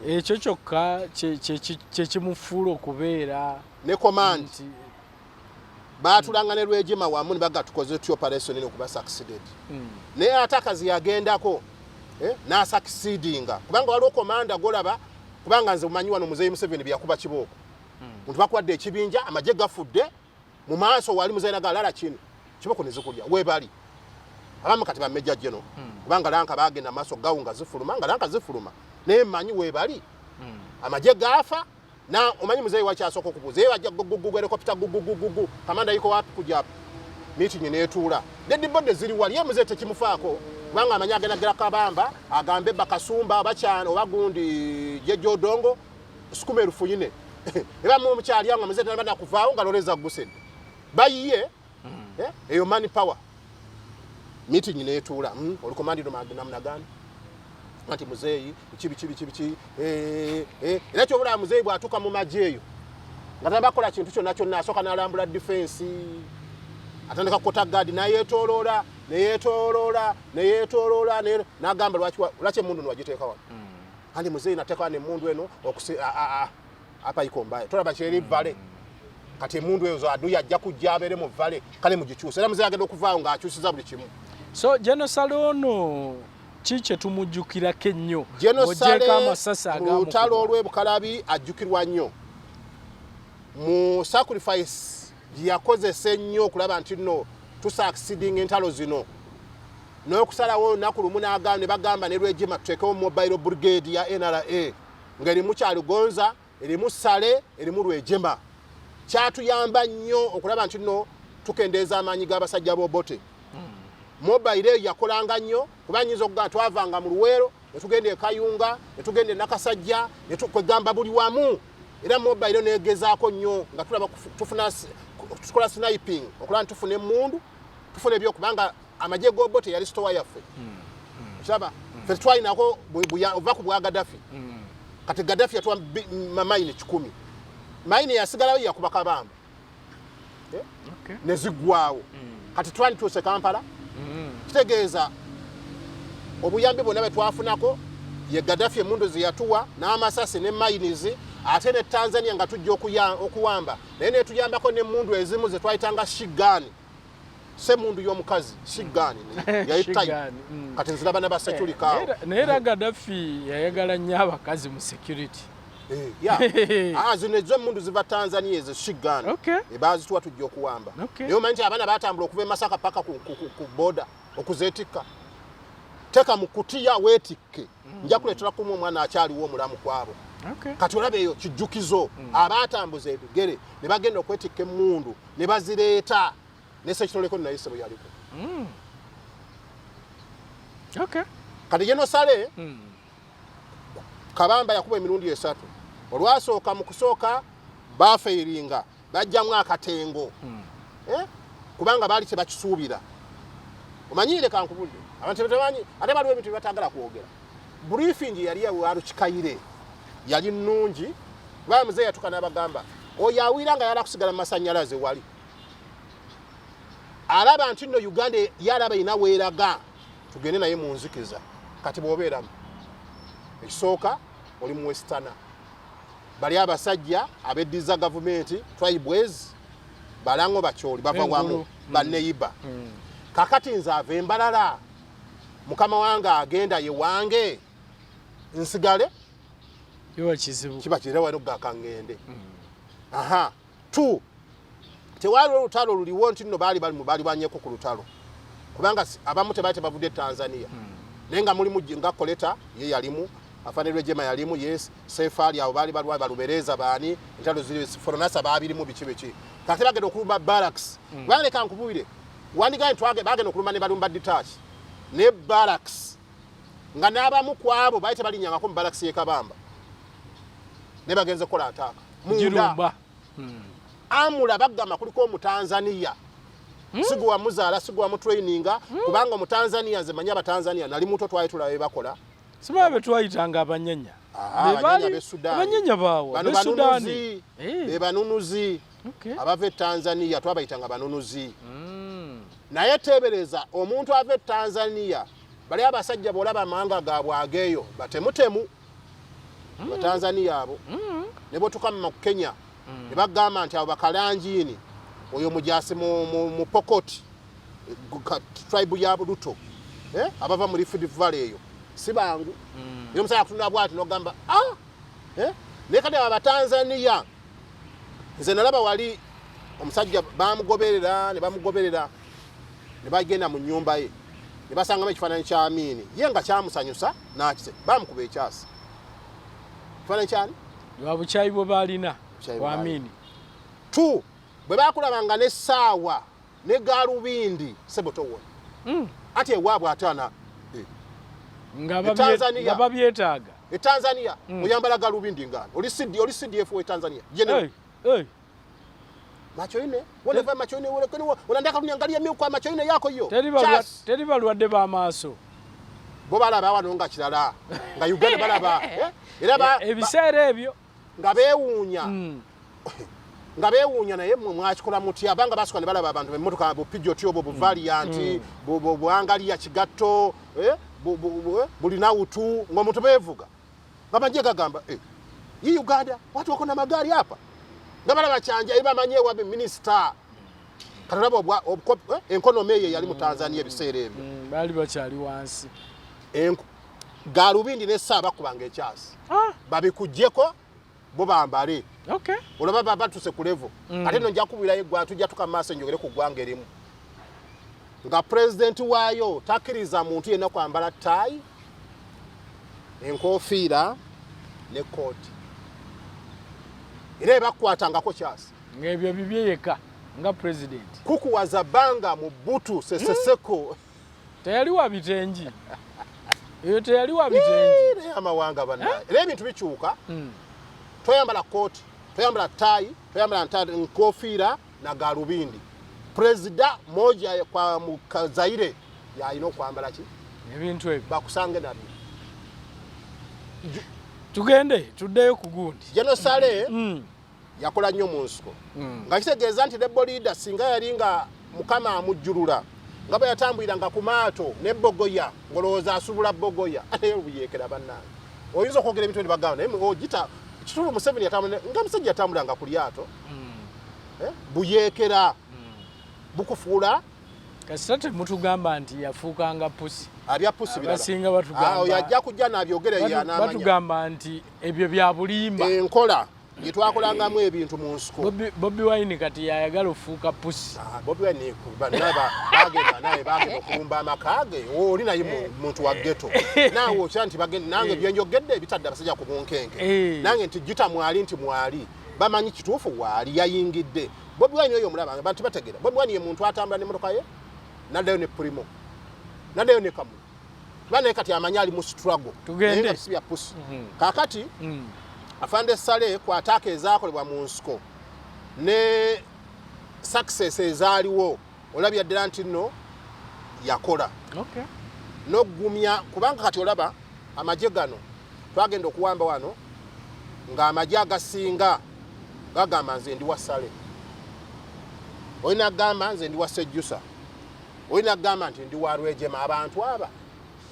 ekyo kyokka kyekimufuula okubeera ne command baatulanga ne Lwejema wamu ne baga tukoze tutya operation eno okuba succeeded. Naye ate akazi yagendako n'asucceedinga, kubanga waliwo komanda golaba. Kubanga nze omanyi wano muzeeyi Museveni byakuba kibooko. Muntu bakuwadde ekibinja, amagye gafudde mu maaso, wali muzeeyi nagalala kino kiboko nezikulya webali abamu kati ba major general. Kubanga rank bagenda maaso gawu nga zifuluma, nga rank zifuluma, naye mmanyi webali. Amagye gaafa na omanyi muzeeyi wakyasooka okubuuza, ye bajja gugugugu helicopter gugugugugu, kamanda yiko wapi kuja meeting netuula, dead body ziri wali, ye muzeeyi tekimufaako, kubanga amanyi agenda gera Kabamba agambe Bakasumba bakyana oba gundi Jejo Odongo sukuma 4000 eba mu mukyali nga muzeeyi tanaba nakuvaawo nga loleza gusedde bayiye. Eyo man power meeting netuula. Oli komandiro namnagani anti muzeeyi kibi kibi kibi ki era kyobulaba muzeeyi bw'atuuka mu magye eyo nga tanabakola kintu kyonna kyonna, asooka n'alambula defense, atandika kukota guard, nayeetooloola neyeetooloola neyeetooloola, n'agamba lwaki emundu niwagiteeka wano? Andi muzeeyi nateeka wano emundu eno okusi hapa iko mbaya, tolaba kyeri vale. Kati emundu ezo aduya ajja kujja abeere mu vale, kale mugikyusa. Era muzeeyi agenda okuvaawo ng'akyusiza buli kimu. So General Saleh ono ki kye tumujjukirako ennyo? General Ng'oggyeeko Saleh amasasi mu lutalo agamukubwa. olw'Ebukalabi ajjukirwa nnyo mu sacrifice gye yakozesa ennyo okulaba nti nno tusucceeding entalo zino, n'okusalawo olunaku lumu n'agamba ne bagamba ne Lwejema tuteekewo mobile brigade ya NRA ng'erimu Kyalugonza, erimu Saleh, erimu Lwejema. Kyatuyamba nnyo okulaba nti nno tukendeeza amaanyi g'abasajja b'Obote. Mobile eyo yakolanga nnyo, kuba nyinza okugamba twavanga mu Luweero ne tugenda e Kayunga, ne tugenda e Nakasajja, ne kwegamba buli wamu. Era mobile negezaako nnyo nga tulaba tufuna tukola sniping okulaba nti tufuna emmundu, tufuna ebyokubanga amagye g'Obote yali store yaffe. Kiraba ffe twalinako ova ku bwa Gaddafi. Kati Gaddafi yatuwa mamayini 100, mayini yasigalayo yakuba Kabamba. Ne ziggwawo. Kati twandituuse Kampala. Kitegeeza obuyambi bwonna bwe twafunako ye Gaddafi, emundu ze yatuwa n'amasasi ne mines. Ate ne Tanzania nga tujja okuwamba naye netuyambako n'emundu ezimu ze twayitanga shigani, semundu y'omukazi shigani yali type. Shigani. Kati nziraba n'abaseculikawo. Naye era Gaddafi yayagala nnyo abakazi mu security. Ya. Ah, zino ezo emundu ziva Tanzania, ezo shigani. Bazituwa tujja okuwamba. Naye omanyi nti abaana batambula okuva e Masaka paka ku boda okuzeetikka. Teeka mu kutiya weetikke, nja kuleetera kumu omwana akyaliwo omulamu kwabo. Kati olaba eyo kijjukizo, abatambuza ebigere ne bagenda okwetikka emmundu ne bazireeta ne sekitoleko naye sebo yaliko. Kati General Saleh, Kabamba yakuba emirundi esatu. Olwasooka, mu kusooka bafeiringa, bajjamu akatengo. Eh? Kubanga baali tebakisuubira. Omanyire kankubulire, abantu tebamanyi, ate baliwo ebintu byebatagala kwogera. Briefing yali Warukikayire yali nnungi, kubanga muzeeyi yatuuka n'abagamba oyo awira nga yala kusigala mu masanyalaze, wali alaba nti nno Uganda yalaba erina weeraga, tugende naye mu nzikiza. Kati bw'obeeramu ekisooka Oli mu westerner. Bali abasajja abeddiza gavumenti, tribes, Balango, Bakyoli, bava wamu, baneiba. Kakati nze ava embalala, mukama wange agenda ye wange, nsigale? Kiba kizibu. Kiba kirera wano gakangende. Aha, two, tewali olutalo luliwo nti nno baali bali baali banyeko ku lutalo, kubanga abamu tebaali tebavudde e Tanzania, naye nga mulimu nga Koleta ye yalimu, Afande Rwejema yalimu, yes, Sefaali, abo baali balwa balubereza baani, entalo ziri Foronasa baabirimu, biki biki. Kati bagenda okulumba barracks, kubanga leka nkubwire, wandigaye nti bagenda okulumba ne balumba detach ne barracks, nga n'abamu ku abo baali tebalinyangako mu barracks y'e Kabamba, ne bagenze kukola attack munda. Girumba. Amula bagamba kuliko Omutanzaniya, sigwe wamuzaala, sigwe wamutraininga, kubanga Omutanzaniya, nze manyi Abatanzaniya, nali muto, twali tulaba byebakola. Simaa be twayitanga abanyanya? Ah, Be abanyanya b'e Sudan. Abanyanya baawa Bano b'e Sudaani. banunuzi, be banunuzi abava e Tanzania, twabayitanga banunuzi. Naye teebereza omuntu ava e Tanzania, bali abasajja bwolaba amawanga gaabwe ageeyo batemutemu, Batanzania abo. Ne bwotuka mu Kenya ne bagamba nti abo Bakalanjiini, oyo mujasi mu Pokoti, tribe ya Ruto, eh? Abava mu Rift Valley eyo si bangu. Era omusajja akutunula bwati nogamba, ah! Eh? Naye kati abo Abatanzania, nze nalaba wali omusajja bamugoberera ne bamugoberera ne bagenda mu nyumba ye ne basangamu ekifaananyi kya Amiini, ye nga kyamusanyusa nakise, bamukuba ekyasi. Kifaananyi kyani? Lwa bukyayi bwe baalina. Bukyayi bwe wa Amini. Tu bwe bakulabanga n'essaawa ne galubindi, sebo, towona. Ati ewaabwe ataana, eh. Nga E Tanzania. Nga babyetaaga. E Tanzania oyambala galubindi ngani? Oli CD, oli CDF we Tanzania. General. Hey, hey. Macho ine unavaa macho ine, unataka kuniangalia mimi kwa macho ine yako hiyo? Teri Chas. Teri balwadde b'amaaso. Bo balaba wano nga kirala, nga Uganda balaba, eh? Era Ebiseera ebyo. Nga beewuunya, nga beewuunya, naye mmwe mwakikola mutya? Abanga basooka ne balaba abantu emmotoka bupijoti obwo buvaliant, bwangalia kigatto, eh, bulinawutu ng'omuntu beevuga nga majje gagamba, eh, hii Uganda watu wako na magari hapa, nga balaba kyanja ebamanye ewabe minisita. Katolaba enkonomi eyo eyali mu Tanzania ebiseera ebyo. Baali bakyali wansi. Galubindi n'essaawa bakubanga ekyasi, Ah, babikuggyeko bo bambale. Olaba baba batuse ku level. Ate no nja kubirayo eggwanga, tujja tuka mu maaso njogere ku ggwanga erimu nga pulezidenti waayo takkiriza muntu yenna kwambala ttaayi, enkofiira ne kooti, era ebakwatangako kyasi. Ng'ebyo bibye yekka nga pulezidenti. Kukuwaza bbanga mu butu seseseko. Teyali wa bitengi, eyo teyali wa bitengi. Naye amawanga bannaye, era ebintu bikyuka. Toyambala kooti, toyambala ttaayi, toyambala nkofiira na galubindi. Perezida moja kwa mukazaire yalina okwambala ki? Ebintu ebyo. Bakusange nabyo. Tugende tuddeyo ku gundi. General Saleh yakola nnyo mu nsiko, nga kitegeeza nti rebel leader singa yali nga Mukama amujjulula nga bwe yatambuliranga ku maato ne Bogoya, ng'olowooza asubula Bogoya, naye obuyeekera bannange, oyinza okwogera ebintu ne bagamba naye ogita kituufu. Museveni yatambula nga musajja yatambulanga ku lyato. Eh, buyeekera bukufuula. Kasita temutugamba nti yafuukanga pusi. Abya pusi birala. Abasinga batugamba- Ah, oyo ajja kujja nabyogere ye anaamanya. Batugamba nti ebyo bya bulimba. Enkola gye twakolangamu ebintu mu nsiko. Bobi Wine kati yayagala ofuuka pusi. Ah, Bobi Wine banna bagenda naye, bagenda okulumba amaka ge, oli naye muntu wa ghetto, naawe okira nti nange byenjogedde bitadde abasajja ku bunkenke. Nange nti Gita mwali, nti mwali bamanyi kituufu waali yayingidde Bobi Wine oyo omulaba abantu bategeera. Bobi Wine ye muntu atambula n'emmotoka ye naddayo ne Premio, naddayo ne Kamu, kuba naye kati amanyi ali mu struggle. Tugende. Naye nga si bya pusi. Kaakati Afande Saleh ku attack ezaakolebwa mu nsiko ne success ezaaliwo, olabya ddala nti nno yakola n'oggumya, kubanga kati olaba amagye gano twagenda okuwamba wano ng'amagye agasinga gagamba nze ndi wa Saleh, olina kugamba nze ndi wa Sejjusa, olina kugamba nti ndi wa Rwejema. Abantu aba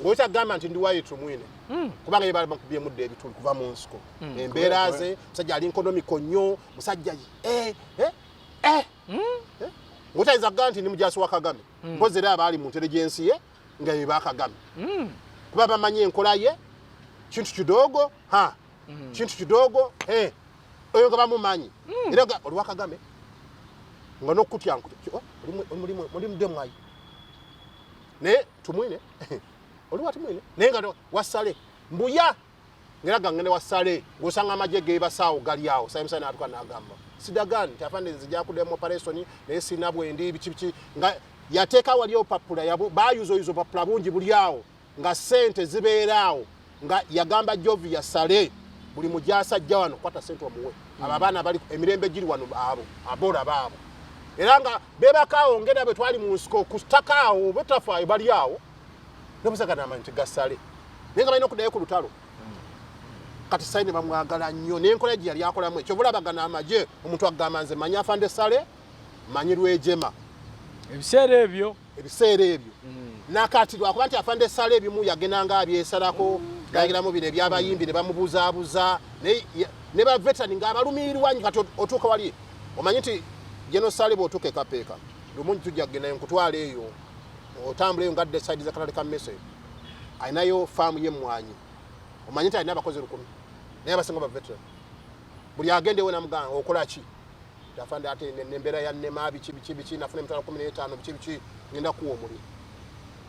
Ng'okyagamba nti ndi wayi Tumwine, kubanga ye bali bamukubyemu dda ebituli kuva mu nsiko. Embeera ze, musajja ali economical nnyo, musajja eh. Eh? Ng'otayinza kugamba nti ndi mujasi wa Kagame. Mpozi era abaali mu intelligence ye nga be ba Kagame, kuba bamanyi enkola ye, kintu kidogo ha kintu kidogo, oyo nga bamumanyi era nga oli wa Kagame, nga nokutya nkutya, oh, oli mudemwayi, naye Tumwine oli wa Tumwine, naye nga wasale mbuya ngera gangende wasale, ng'osanga amagye gebasaawo gali awo. Sayimusa n'atuka n'agamba sidagani nti afande, nzija kuddamu operation, naye sina bwendi biki biki, nga yateeka wali opapula, bayuzoyuza opapula bungi buli awo, nga sente zibeera awo, nga yagamba Jovi yasale buli mujasa ajja wano, kwata sente omuwe. Abo abaana bali emirembe giri wano, abo aboolaba abo, era nga bebakaawo ngenda bwe twali mu nsiko ku ttaka awo, betafaayo bali awo nobusaga nti gasale, naye nga balina okuddayo ku lutalo. Kati Sale ne bamwagala nnyo n'enkola gye yali akolamu ekyo bulabagana amagye. Omuntu agamba nze manyi afande Sale, manyi Lwejema. Ebiseera ebyo. Ebiseera ebyo. Nakati lwakuba nti afande Sale ebimu yagendanga abyesalako, gayigiramu bino ebyabayimbi ne bamubuzaabuza, naye ne ba veteran ng'abalumirirwa nnyo. Kati otuuka wali omanyi nti General Sale bw'otuuka ekapeeka lumu tujja kugenda nkutwala eyo, otambula eyo ngadde side z'akatale ka mmese, alinayo faamu y'emmwanyi. Omanyi nti alina abakozi 1000, naye abasinga ba veteran. Buli agenda ewe namugamba, "Okola ki?" "Afande, ate nembeera ya nnema, biki biki biki, nafuna 150,000, biki biki." "Ngenda kuwa omulimu,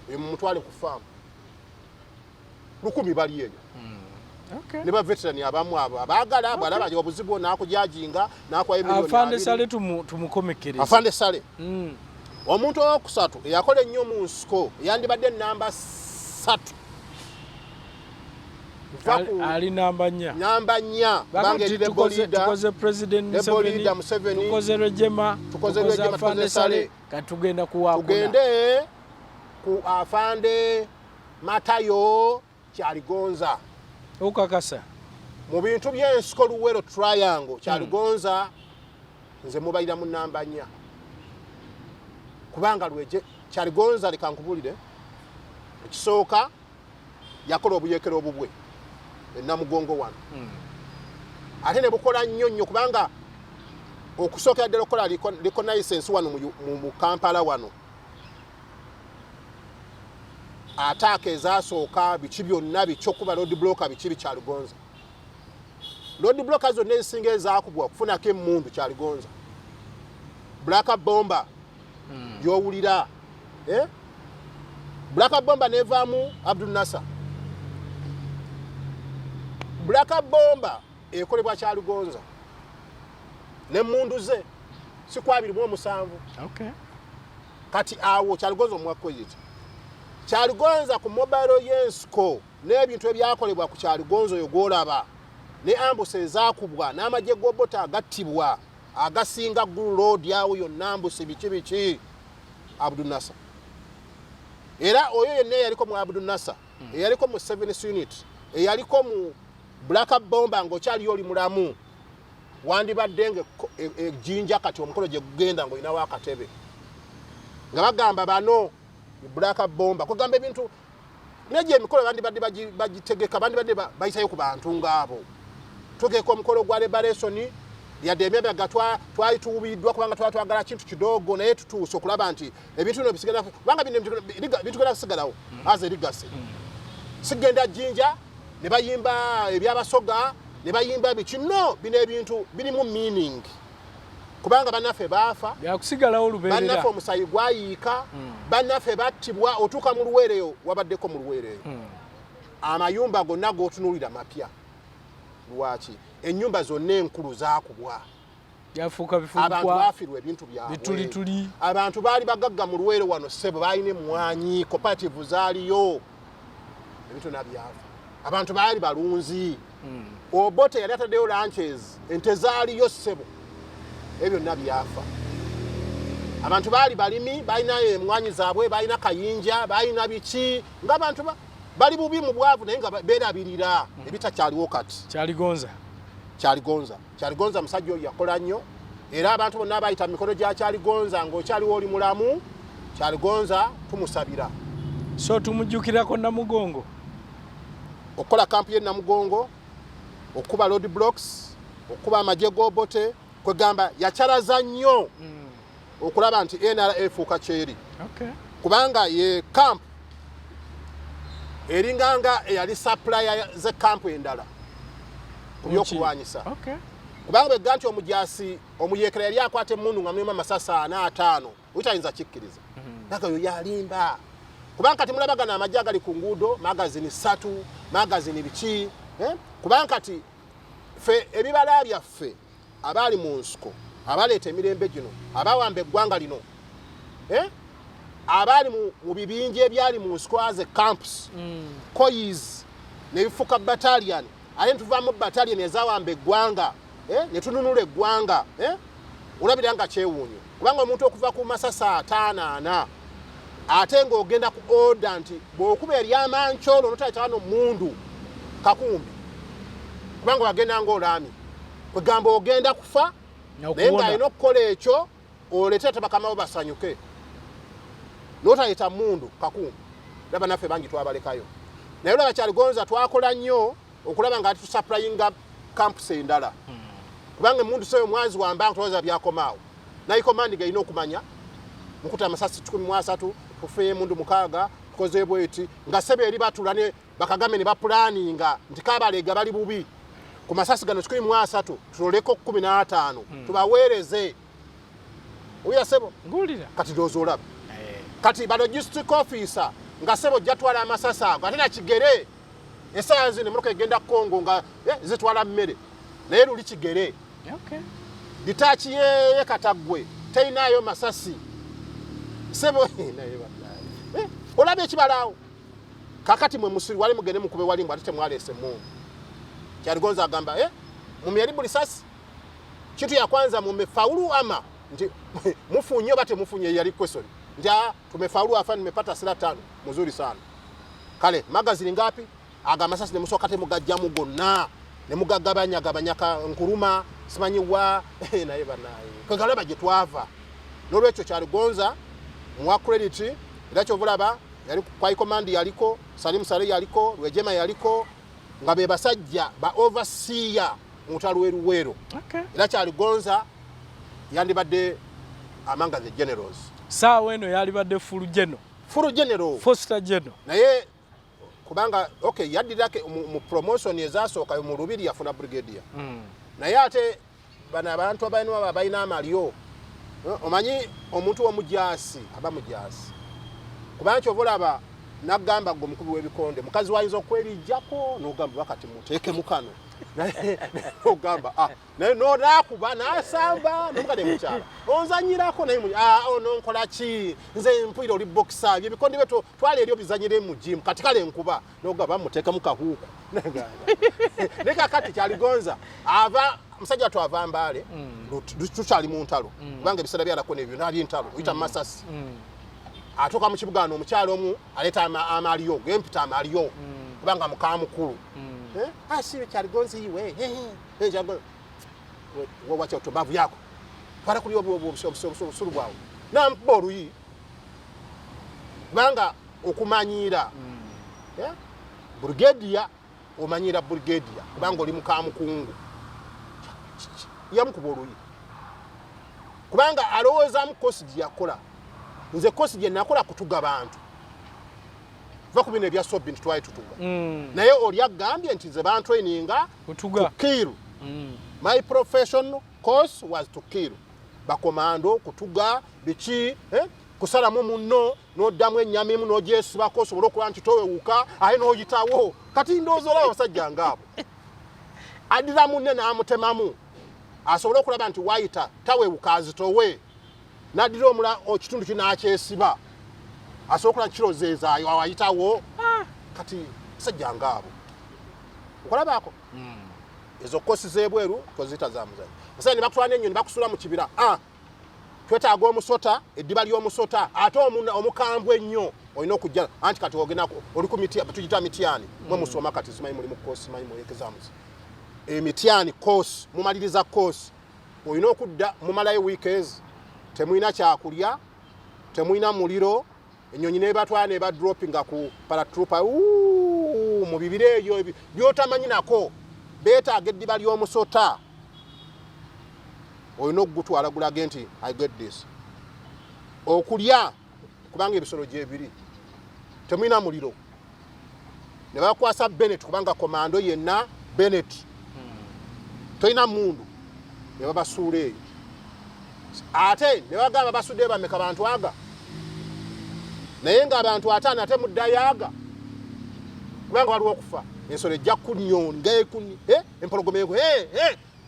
oyo mumutwale ku faamu." 1000 bali eyo. Ne ba veteran abamu abo abaagala, bwalaba obuzibu n'akujajinga n'akwayo miliyoni Afande 20. Sale tumukomekereze. Afande Sale. Omuntu owokusatu eyakola ennyo mu nsiko, yandibadde namba 3. Nva ku Ali namba 4. Namba 4, kubanga eri rebel leader. Tukoze President Rebel Museveni, leader Museveni. Tukoze Rejema, Tukoze Rwejema, Afande tukoze Sale, Sale. kati tugenda kuwakuna. Tugende ku afande Matayo Kyaligonza. Okakasa? Mu bintu by'ensiko Luwero Triangle, Kyaligonza nze mubalira mu namba 4, kubanga lweje Kyaligonza, leka nkubulire, ekisooka yakola obuyekero obubwe enamugongo wano, ate ne bukola nnyo nnyo, kubanga okusookera ddala okukola reconnaissance wano mu Kampala wano, ataaka ezasooka, biki byonna bikyokuba road blocker, biki bikyaligonza, road blocker zonna ezisinga ezakubwa okufunako emundu Kyaligonza, black bomber gyowulira, eh? Black bomber nevaamu Abdul Nasser. Black bomber ekolebwa Kyaligonza nemundu ze si ku 27. Kati awo Kyaligonza omuwakoziti Kyaligonza ku mobile y'ensiko n'ebintu ebyakolebwa ku Kyaligonza oyo gwolaba, ne ambush ezakubwa n'amagye g'Obote agattibwa agasinga Gulu Road awo yonna, ambush biki biki, Abdunasa. Era oyo yenna eyaliko mu Abdunasa, eyaliko mu seven unit, eyaliko mu black bomber, ng'okyaliyo oli mulamu, wandibadde nga ejjinja kati omukolo gye gugenda ng'olinawo akatebe nga bagamba bano black bomber, kugamba ebintu negyo emikolo bandibadde bagitegeka, bandibadde bayitayo ku bantu ngaabo. Tutegeka omukolo gwa liberation, yadde emyaga twali tuwubiddwa kubanga twali twagala kintu kidogo, naye tutuuse okulaba nti ebintu bino bisigala, kubanga bino bitugenda kusigalawo as a legacy. Sigenda Jjinja ne bayimba ebyabasoga ne bayimba biki, no, bino ebintu birimu meaning, kubanga bannaffe baafa. Byakusigalawo lubeerera. Bannaffe omusayi gwayiika, bannaffe battibwa. Otuuka mu Luweereyo, wabaddeko mu Luweereyo, amayumba gonna g'otunuulira mapya. Lwaki ennyumba zonna enkulu zaakubwa? Byafuuka Abantu bifulukwa. baafirwa ebintu byabwe. Bitulituli. Abantu baali bagagga mu Luweero wano ssebo, balina emwanyi, cooperative zaaliyo, ebintu nabyafa. Abantu baali balunzi, Obote yali ataddeyo ranches, ente zaaliyo ssebo, ebyo byonna byafa. Abantu baali balimi, balina emwanyi zaabwe, balina kayinja, balina biki, ngaabantu bali bubi mu bwavu, naye nga beerabirira ebitakyaliwo kati. Kyaligonza. Kyaligonza, Kyaligonza musajja oyo yakola nnyo, era abantu bonna bayita mu mikono gya Kyaligonza ng'okyaliwo oli mulamu, Kyaligonza tumusabira. So tumujjukirako Namugongo. Okukola kampu ye Namugongo, okukuba road blocks, okukuba amagye g'Obote, kwegamba yakyalaza nnyo okulaba nti NRA efuuka kyeri. Kubanga ye camp eringanga eyali supplier ze camp endala ku byokulwanyisa. Kubanga bwegga nti omujasi omuyekera yali akwata emmundu nga mulimu amasasi ana ataano, oyitayinza kikkiriza. Naga yo yalimba. Kubanga kati mulabagana amagye agali ku nguudo, magazini 3, magazini biki, eh? Kubanga kati ffe ebibala byaffe abaali mu nsiko, abaleeta emirembe gino, abawamba eggwanga lino, eh? Abaali mu bibinja ebyali mu nsiko as a camps, coys, ne bifuuka battalion, ate ne tuvaamu battalion ezawamba eggwanga, eh? Ne tununula eggwanga, eh? Olabira nga kyewuunyo. Kubanga omuntu okuva ku masasi ataano ana, ate ng'ogenda ku order nti bw'okuba eryamankyolo n'otayita wano mundu kakumbi, kubanga wagenda ng'olaamye, kwegamba ogenda kufa, naye ng'alina okukola ekyo oleete ate bakama bo basanyuke, n'otayita mundu kakumbi. Laba naffe bangi twabalekayo, naye olaba Kyaligonza twakola nnyo okulaba nga tusupplyinga campus endala, kubanga emundu seyo mwazi wamba ntowooza byakomaawo. Naye command galina okumanya mukuta amasasi 13, tufeyo emundu 6, tukoze bweti nga sebe eri batula ne bakagame ne bapulaninga nti kabalega bali bubi ku masasi gano 13, tuloleko 15 tubaweereze. Oya sebo ngulira kati ndowooza olaba kati ba logistic officer nga sebo jatwala amasasi ago ate nakigere essaawa zino emmotoka egenda Congo nga zitwala mmere, naye luli kigere. Ditaaki ye Kataggwe terinaayo masasi sebo. Olaba ekibalaawo kakati mwe musiri wali mugende mukube wali mbw ate temwaleese mungu. Kyaligonza agamba mumyeri buli sasi kitu ya kwanza mumefaulu ama nti mufunye oba temufunye, yali question nti tumefaulu afa nimepata silaha 5 mzuri sana. Kale magazini ngapi aga amasasi ne musooka temugajjamu gonna ne mugagabanya gabanya ka nkuruma simanyi wa naye banaye kwegalaba gye twava. N'olwekyo Kyaligonza muwa credit, era kyovulaba yali kwai command yaliko Salim Saleh, yaliko Rwejema, yaliko nga be basajja ba overseer mu lutalo lw'e Luweero. Era Kyaligonza yandibadde among the generals. Saawa eno yalibadde full general. Full general. Four star general. Naye kubanga okay yaddirako mu promotion ezasooka mu Lubiri yafuna brigadier. Naye ate bano abantu abalina abalina amalyo, omanyi omuntu w'omujaasi aba mujaasi, kubanga kyova olaba nagamba gwe omukubi w'ebikonde mukazi wayinza okwerijjako n'ogamba bakati muteekemu kano, naye ogamba naye nonakuba nasamba nomukadde mukyala onzanyirako naye ono nkola ki, nze mpulira oli boxer ebyo ebikonde bye twala eri obizanyire mu gym, kati kale nkuba nogamba muteekemu kahuuku. Naye kakati Kyaligonza ava musajja watu ava Mbale, tukyali mu ntalo, kubanga ebiseera byalako nebyo nali ntalo oyita masasi, atuuka mu kibuga ano omukyalo omu aleeta amalyo gempita amalyo kubanga mukamukulu si Kyaligonza iwe wacha otobavu yako twala kuli obusulu bwawe namukuba oluyi, kubanga okumanyiira brigadier omanyiira brigadier kubanga oli mukamukungu, yamukuba oluyi kubanga alowoozaamu kosi gye yakola. Nze kosi gye nakola kutuga bantu va ku bino ebya sobbi nti twali tutuga, naye oli agambye nti nze bantraininga kutuga to kill. My professional course was to kill bakomando, kutuga biki, kusalamu munno n'oddamu ennyama emu n'ogyesibako osobole okuba nti towewuka aye n'oyitawo. Kati ndowooza olaba abasajja ngaabo addira munne n'amutemamu asobole okulaba nti wayita tawewuka azitowe, n'addira omula ekitundu ki n'akyesiba asobole okulaba nti kirozeezaayo awo ayitawo. Kati basajja ngaabo okulabaako ezo kosi z'ebweru toziyita za muzanyo. Basajja ne bakutwala n'ennyonyi bakusula mu kibira, twetaaga omusota, eddiba ly'omusota ate omukambwe ennyo olina okujja anti kati ogenda oli ku miti tugiyita mityani mwe musoma kati simanyi muli mu kosi simanyi mu exams emityani course mumaliriza course olina okudda mumalayo weekends temulina kyakulya temulina muliro. Enyonyi nebatwala nebadropinga ku paratrooper mu bibira eyo byotamanyi nako. Beetaaga eddiba ly'omusota, olina okugutwala gulage nti I get this okulya, kubanga ebisolo gyebiri, temulina muliro. Ne bakwasa Benet, kubanga komando yenna Benet, tolina mundu, ne babasuula eyo. Ate ne bagamba basuddeyo bameka? Bantu aga, naye ng'abantu 50, ate muddayo aga, kubanga waliwo okufa. Ensolo ejja kunyonga ekuni, empologoma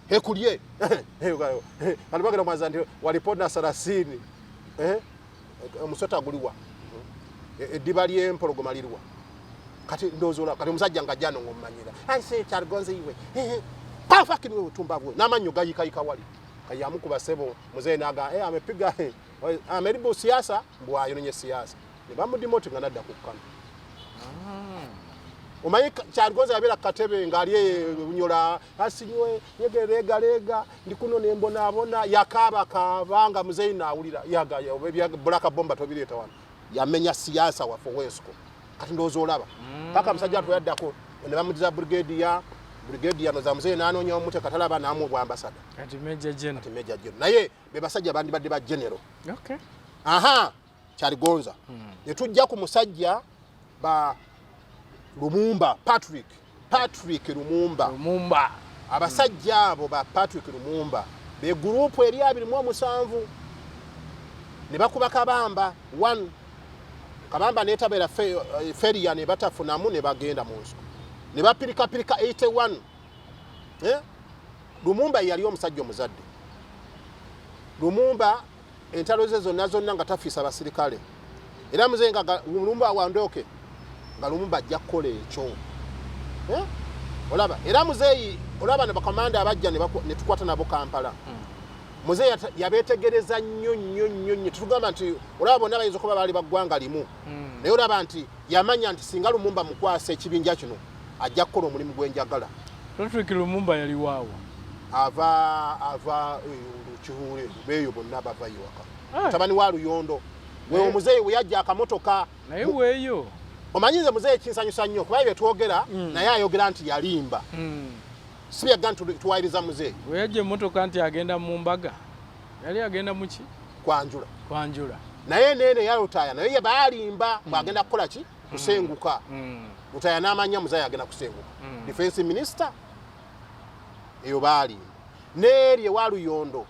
ekulye. Kati bagenda mwaza nti walipona 30. Omusota guliwa? Eddiba ly'empologoma liriwa? Kati ndowooza kati omusajja nga jano ng'omumanyira ase Kyaligonza iwe pafakini wewe tumba bwe n'amannyo gayikayika wali kayamukuba sebo. Muzeeyi naga amepiga ameribu siasa, mbw ayononye siasa, ne bamudimoti nga nadda ku kkano. Omanyi Kyaligonza yabeera ku katebe ng'ali Bunyola, asinywe nyegereegaleega ndi kuno nembonaabona, yakaabakaaba nga muzeeyi naawulira yaga bulaka bomba tobireeta wano. Yamenya siasa waffe ow'ensiko. Kati ndowooza olaba paka musajja watu yaddako ne bamudiza brigadier, brigadier noza muzeeyi n'anoonya omuteeka talaba, n'amuwa obwambasada. Kati Major General. Kati Major General, naye be basajja bandibadde ba general. Aha, Kyaligonza. Ne tujja ku musajja ba Lumumba Patrick, Patrick Lumumba. Lumumba. Abasajja abo ba Patrick Lumumba be group eri 27 ne bakuba Kabamba 1, Kabamba netabeera feria, ne batafunamu, ne bagenda mu nsiko ne bapirikapirika 81. Eh? Lumumba ye yali omusajja omuzadde. Lumumba entalo ze zonna zonna nga tafiisa basirikale, era muzeeyi nga Lumumba wandoke nga Lumumba ajja kukola ekyo. Eh? Olaba era muzeeyi, olaba ne bakamanda abajja ne tukwata nabo Kampala. Muzeeyi yabeetegereza nnyo nnyo nnyo nnyo. Tetugamba nti olaba bonna bayinza okuba baali baggwanga limu, naye olaba nti yamanya nti singa Lumumba mukwasa ekibinja kino, ajja kukola omulimu gwenjagala. Patrick Lumumba yali waawo? Ava Lukihuule, beeyo bonna bava iwaka. Ah. Mutabani wa Luyondo we. Omuzeeyi we yajja akamotoka. Naye weeyo. Omanyi nze muzeeyi kinsanyusa nnyo kuba bye twogera, naye ayogera nti yalimba. Si byagga nti tuwayiriza muzeeyi. We yajja emmotoka nti agenda mu mbaga, yali agenda muki? Kwanjula. Kwanjula. Naye neene ya Lutaaya naye ye baalimba bwagenda kukola ki? Kusenguka. Lutaaya n'amanya muzeeyi agenda kusenguka. Defense minister eyo baalimba, neeri ewa Luyondo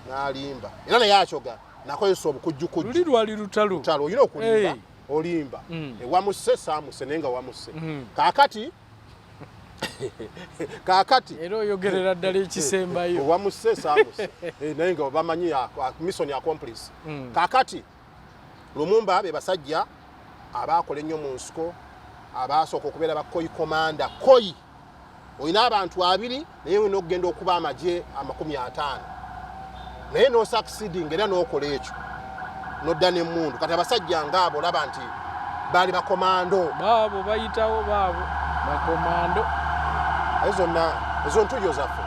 n'alimba, era naye akyoga nakozesa obukujjukujju. Luli lwali lutalo. Lutalo, olina okulimba. Hey. Olimba. Ewamuse saamuse, naye nga wamuse. Kaakati Era oyogerera ddala ekisembayo. Wamuse saamuse. Naye nga bamanyi mission accomplice. Kaakati Lumumba be basajja abakola ennyo mu nsiko, abasooka okubeera ba coy commander. Coy olina abantu 20, naye olina okugenda okuba amagye 50, naye nosucceeding era n'okola ekyo nodda n'emmundu. Kati abasajja ngaabo olaba nti baali bakomando. Baabo bayitawo, baabo bakomando. Ezo zonna ezo ntuyo zaffe,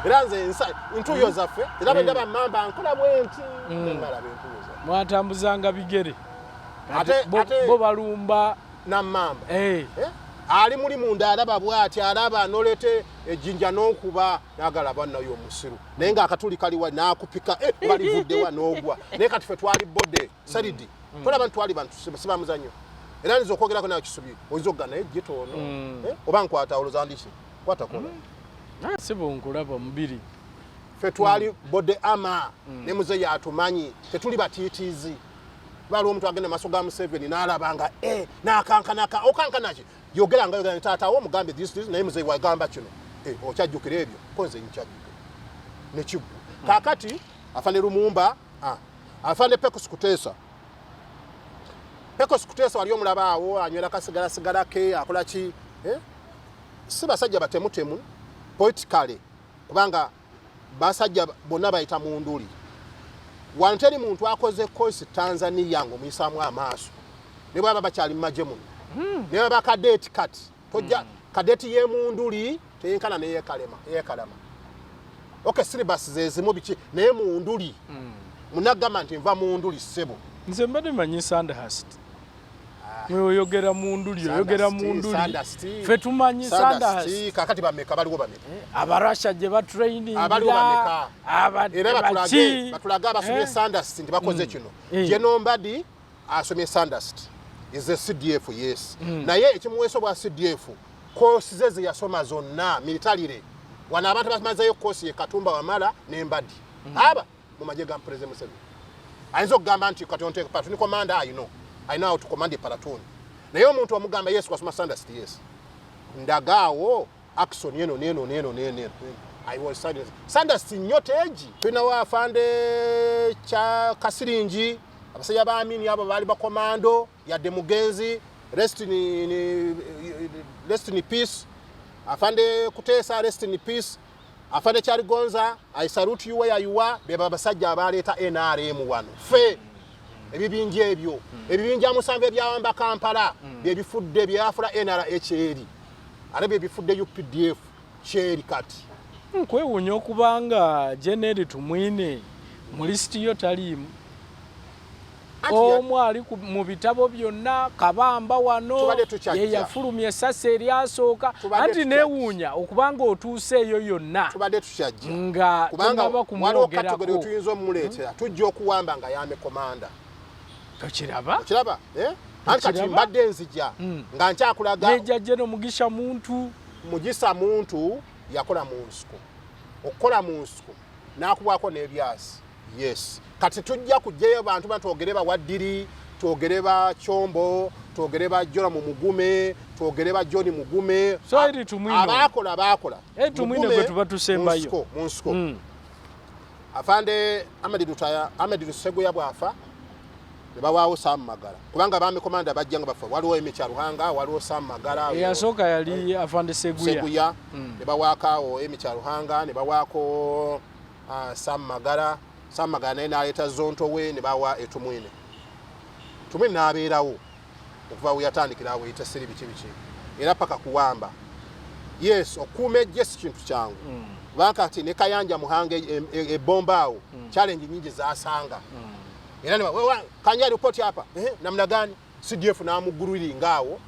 era nze ntuyo zaffe, era bwe ndaba mamba nkola bwenti nalaba entuyo zaffe. Mwatambuzanga bigere. Ate Bo balumba. Nammamba. Eh. Eh? Ali muli munda alaba bwati, alaba nolete ejjinja n'okuba nagalaba nayo omusiru, naye ng'akatuli kaliwa n'akupika, balivuddewa n'ogwa. Naye kati fe twali bode salidi, tolaba nti twali bantu sibamuzanyo. Era nza okwogerako nayo kisubi oyinza okuga naye gitoono. Eh? Oba nkwata olowooza ndiki kwatakola. Ah, sibo nkulaba mubiri. Ffe twali bode ama ne muzeeyi atumanyi, tetuli batiitiizi. Baliwo omuntu agenda maaso ga Museveni n'alaba nga n'akankanaka okankanaki, yogera nga yogera ne taata wo omugambe this, this, naye muzeeyi wagamba kino. Okyajjukira ebyo? Ko nze nkyajjukira nekiggwa. Kaakati afande Lumumba, afande Pecos Kuteesa. Pecos Kuteesa wali omulaba awo anywera kasigalasigala ke akola ki, eh? Si basajja batemutemu politically, kubanga basajja bonna bayita mu nduli. Wano teri muntu akoze course Tanzania ng'omuyisaamu amaaso, ne bwaba bakyali mu magye muno, ne baba kadeti. Kati tojja kadeti y'emunduli teyenkana neyekalema yekalama. Okay, syllabus zezimu biki, naye munduli munagamba nti nva munduli ssebo. Nze mbadde manyi Sandhurst. Oyogera munduli, oyogera munduli. Ffe tumanyi Sandhurst. Kakati bameka baliwo bameka? Abarasha gye batrainingira. Abaliwo bameka? Era batulage abasomye Sandhurst nti bakoze kino. General Mbadi asomye Sandhurst. Is a CDF, yes. Naye ekimuweesa obwa CDF, course ze ze yasoma zonna militarily. Wano abantu bamazeeyo course ye Katumba Wamala ne Mbadi. Aba mu magye ga President Museveni. Ayinza okugamba nti kati onteeka platoon commander, I know. I know how to command a platoon. Naye omuntu omugamba yes wasoma Sandhurst, yes. Ndagaawo action eno neno neno neno. I was Sandhurst. Sandhurst nnyo teegi. Tulina wa afande kya Kasiringi, abasajja ba Amini abo baali bakomando, yadde mugenzi, rest in peace. Afande Kuteesa, rest in peace. Afande Kyaligonza, I salute you where you are. Beba abasajja abaleeta NRM wano. Ffe ebibinja ebyo, ebibinja musanvu ebyawamba Kampala, bye bifudde byafula NRA kyeri. Ate bye bifudde UPDF kyeri kati. Nkwewuunya okubanga General Tumwine mu lisiti yo taliimu. Omu ali mu bitabo byonna Kabamba wano ye yafulumya essasi eryasooka. Anti neewuunya okubanga otuuse eyo yonna tubadde tukyajja nga tonnaba kumwogerako. Waliwo tuyinza omumuleetera, tujja okuwamba nga yame komanda. Tokiraba? Okiraba? Anti kati mbadde nzija nga nkyakulaga. Nejja General Mugisha Muntu. Mugisa Muntu yakola mu nsiko. Okukola mu nsiko n'akubwako n'ebyasi. Yes. Kati tujja kujjayo bantu twogere ba Waddiri, twogere ba Kyombo, twogere ba Joram Mugume, twogere ba John Mugume. So eri Tumwine. Abakola. Tumwine gwe tuba tusembayo. Mu nsiko. Afande Ahmed Lutaya, Ahmed Luseguya bw'afa ne bawaawo Sam Magara. Kubanga bami komanda bajja nga bafa. Waliwo Emmy Kyaruhanga, waliwo Sam Magara. Eyasooka yali Afande Seguya. Seguya. Ne bawaako Emmy Kyaruhanga, ne bawaako Sam Magara. Sam Magara naye n'aleeta Zonto we ne bawa Etumwine. Tumwine n'abeerawo okuva we yatandikira awo eyita siri biki biki. Era paka kuwamba. Yes, okukuuma eggye si kintu kyangu. Kubanga kati ne Kayanja Muhanga ebomba awo, challenge nyingi z'asanga. Era ne Kayanja report hapa, namna gani? CDF n'amugululinga awo.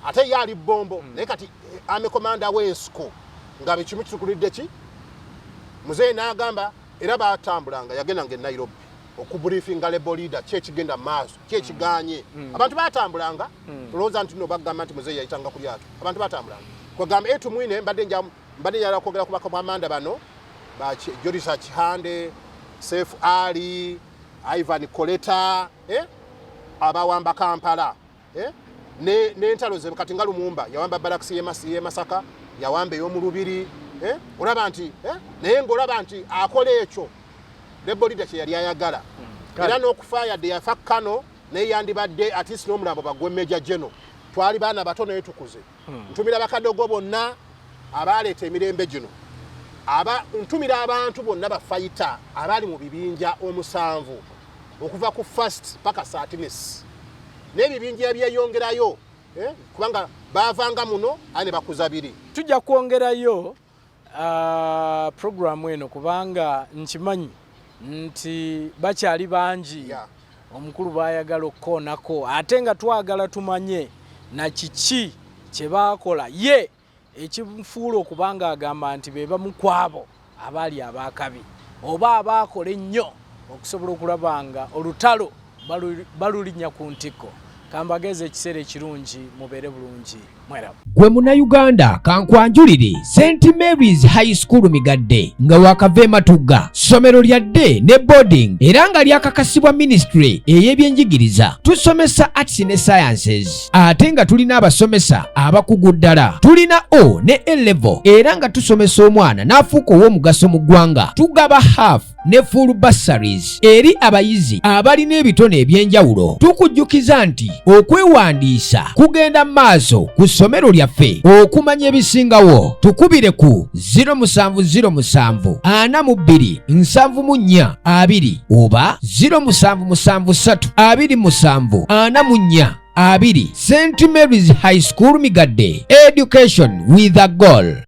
Ate ye ali bombo. Naye kati army commander w'ensiko nga buli kimu kitukulidde ki? Muzeeyi n'agamba era baatambulanga, yagendanga e Nairobi okubriefinga rebel leader ki ekigenda mu maaso, ki ekiganye. Abantu baatambulanga, olowooza nti nno bagamba nti muzeeyi yayitanga ku lyato. Abantu baatambulanga. Kwegamba Etumwine mbadde njagala kwogera ku bakomanda bano, ba Jorisa Kihande, Seif Ali, Ivan Koleta, abawamba Kampala, n'entalo ze kati nga Lumumba yawamba barracks y'e Masaka, yawamba ey'omu Lubiri, olaba nti, naye ng'olaba nti akola ekyo rebel leader kye yali ayagala. Era n'okufa yadde yafa Kano, naye yandibadde at least n'omulambo bagwe Major General. Twali baana bato naye tukuze. Ntumira bakadogo bonna abaleeta emirembe gino. Ntumira abantu bonna bafayita abali mu bibinja omusanvu okuva ku first paka saatines. N'ebibinja ebyeyongerayo, kubanga baavanga muno aye ne bakuza biri. Tujja kwongerayo programu eno kubanga nkimanyi nti bakyali bangi omukulu baayagala okukoonako, ate nga twagala tumanye na kiki kye baakola ye ekimufuula okubanga agamba nti be bamu ku abo abaali abaakabi oba abaakola ennyo okusobola okulaba nga olutalo balulinnya ku ntikko. Kambageze ekiseera ekirungi, mubeere bulungi, mweraba. Gwe Munnayuganda kankwanjulire St Mary's High School Migadde nga wakava e Matugga, ssomero lya day ne boarding era nga lyakakasibwa ministry ey'ebyenjigiriza. Tusomesa arts ne sciences ate nga tulina abasomesa abakugu ddala. Tulina O ne A level era nga tusomesa omwana n'afuuka ow'omugaso mu ggwanga. Tugaba half ne full bursaries eri abayizi abalina ebitone eby'enjawulo. Tukujjukiza nti okwewandiisa kugenda maaso ku ssomero lyaffe. Okumanya ebisingawo tukubire ku 0707 42 74 2 oba 0773 27 44 2. St Mary's High School Migadde, education with a goal.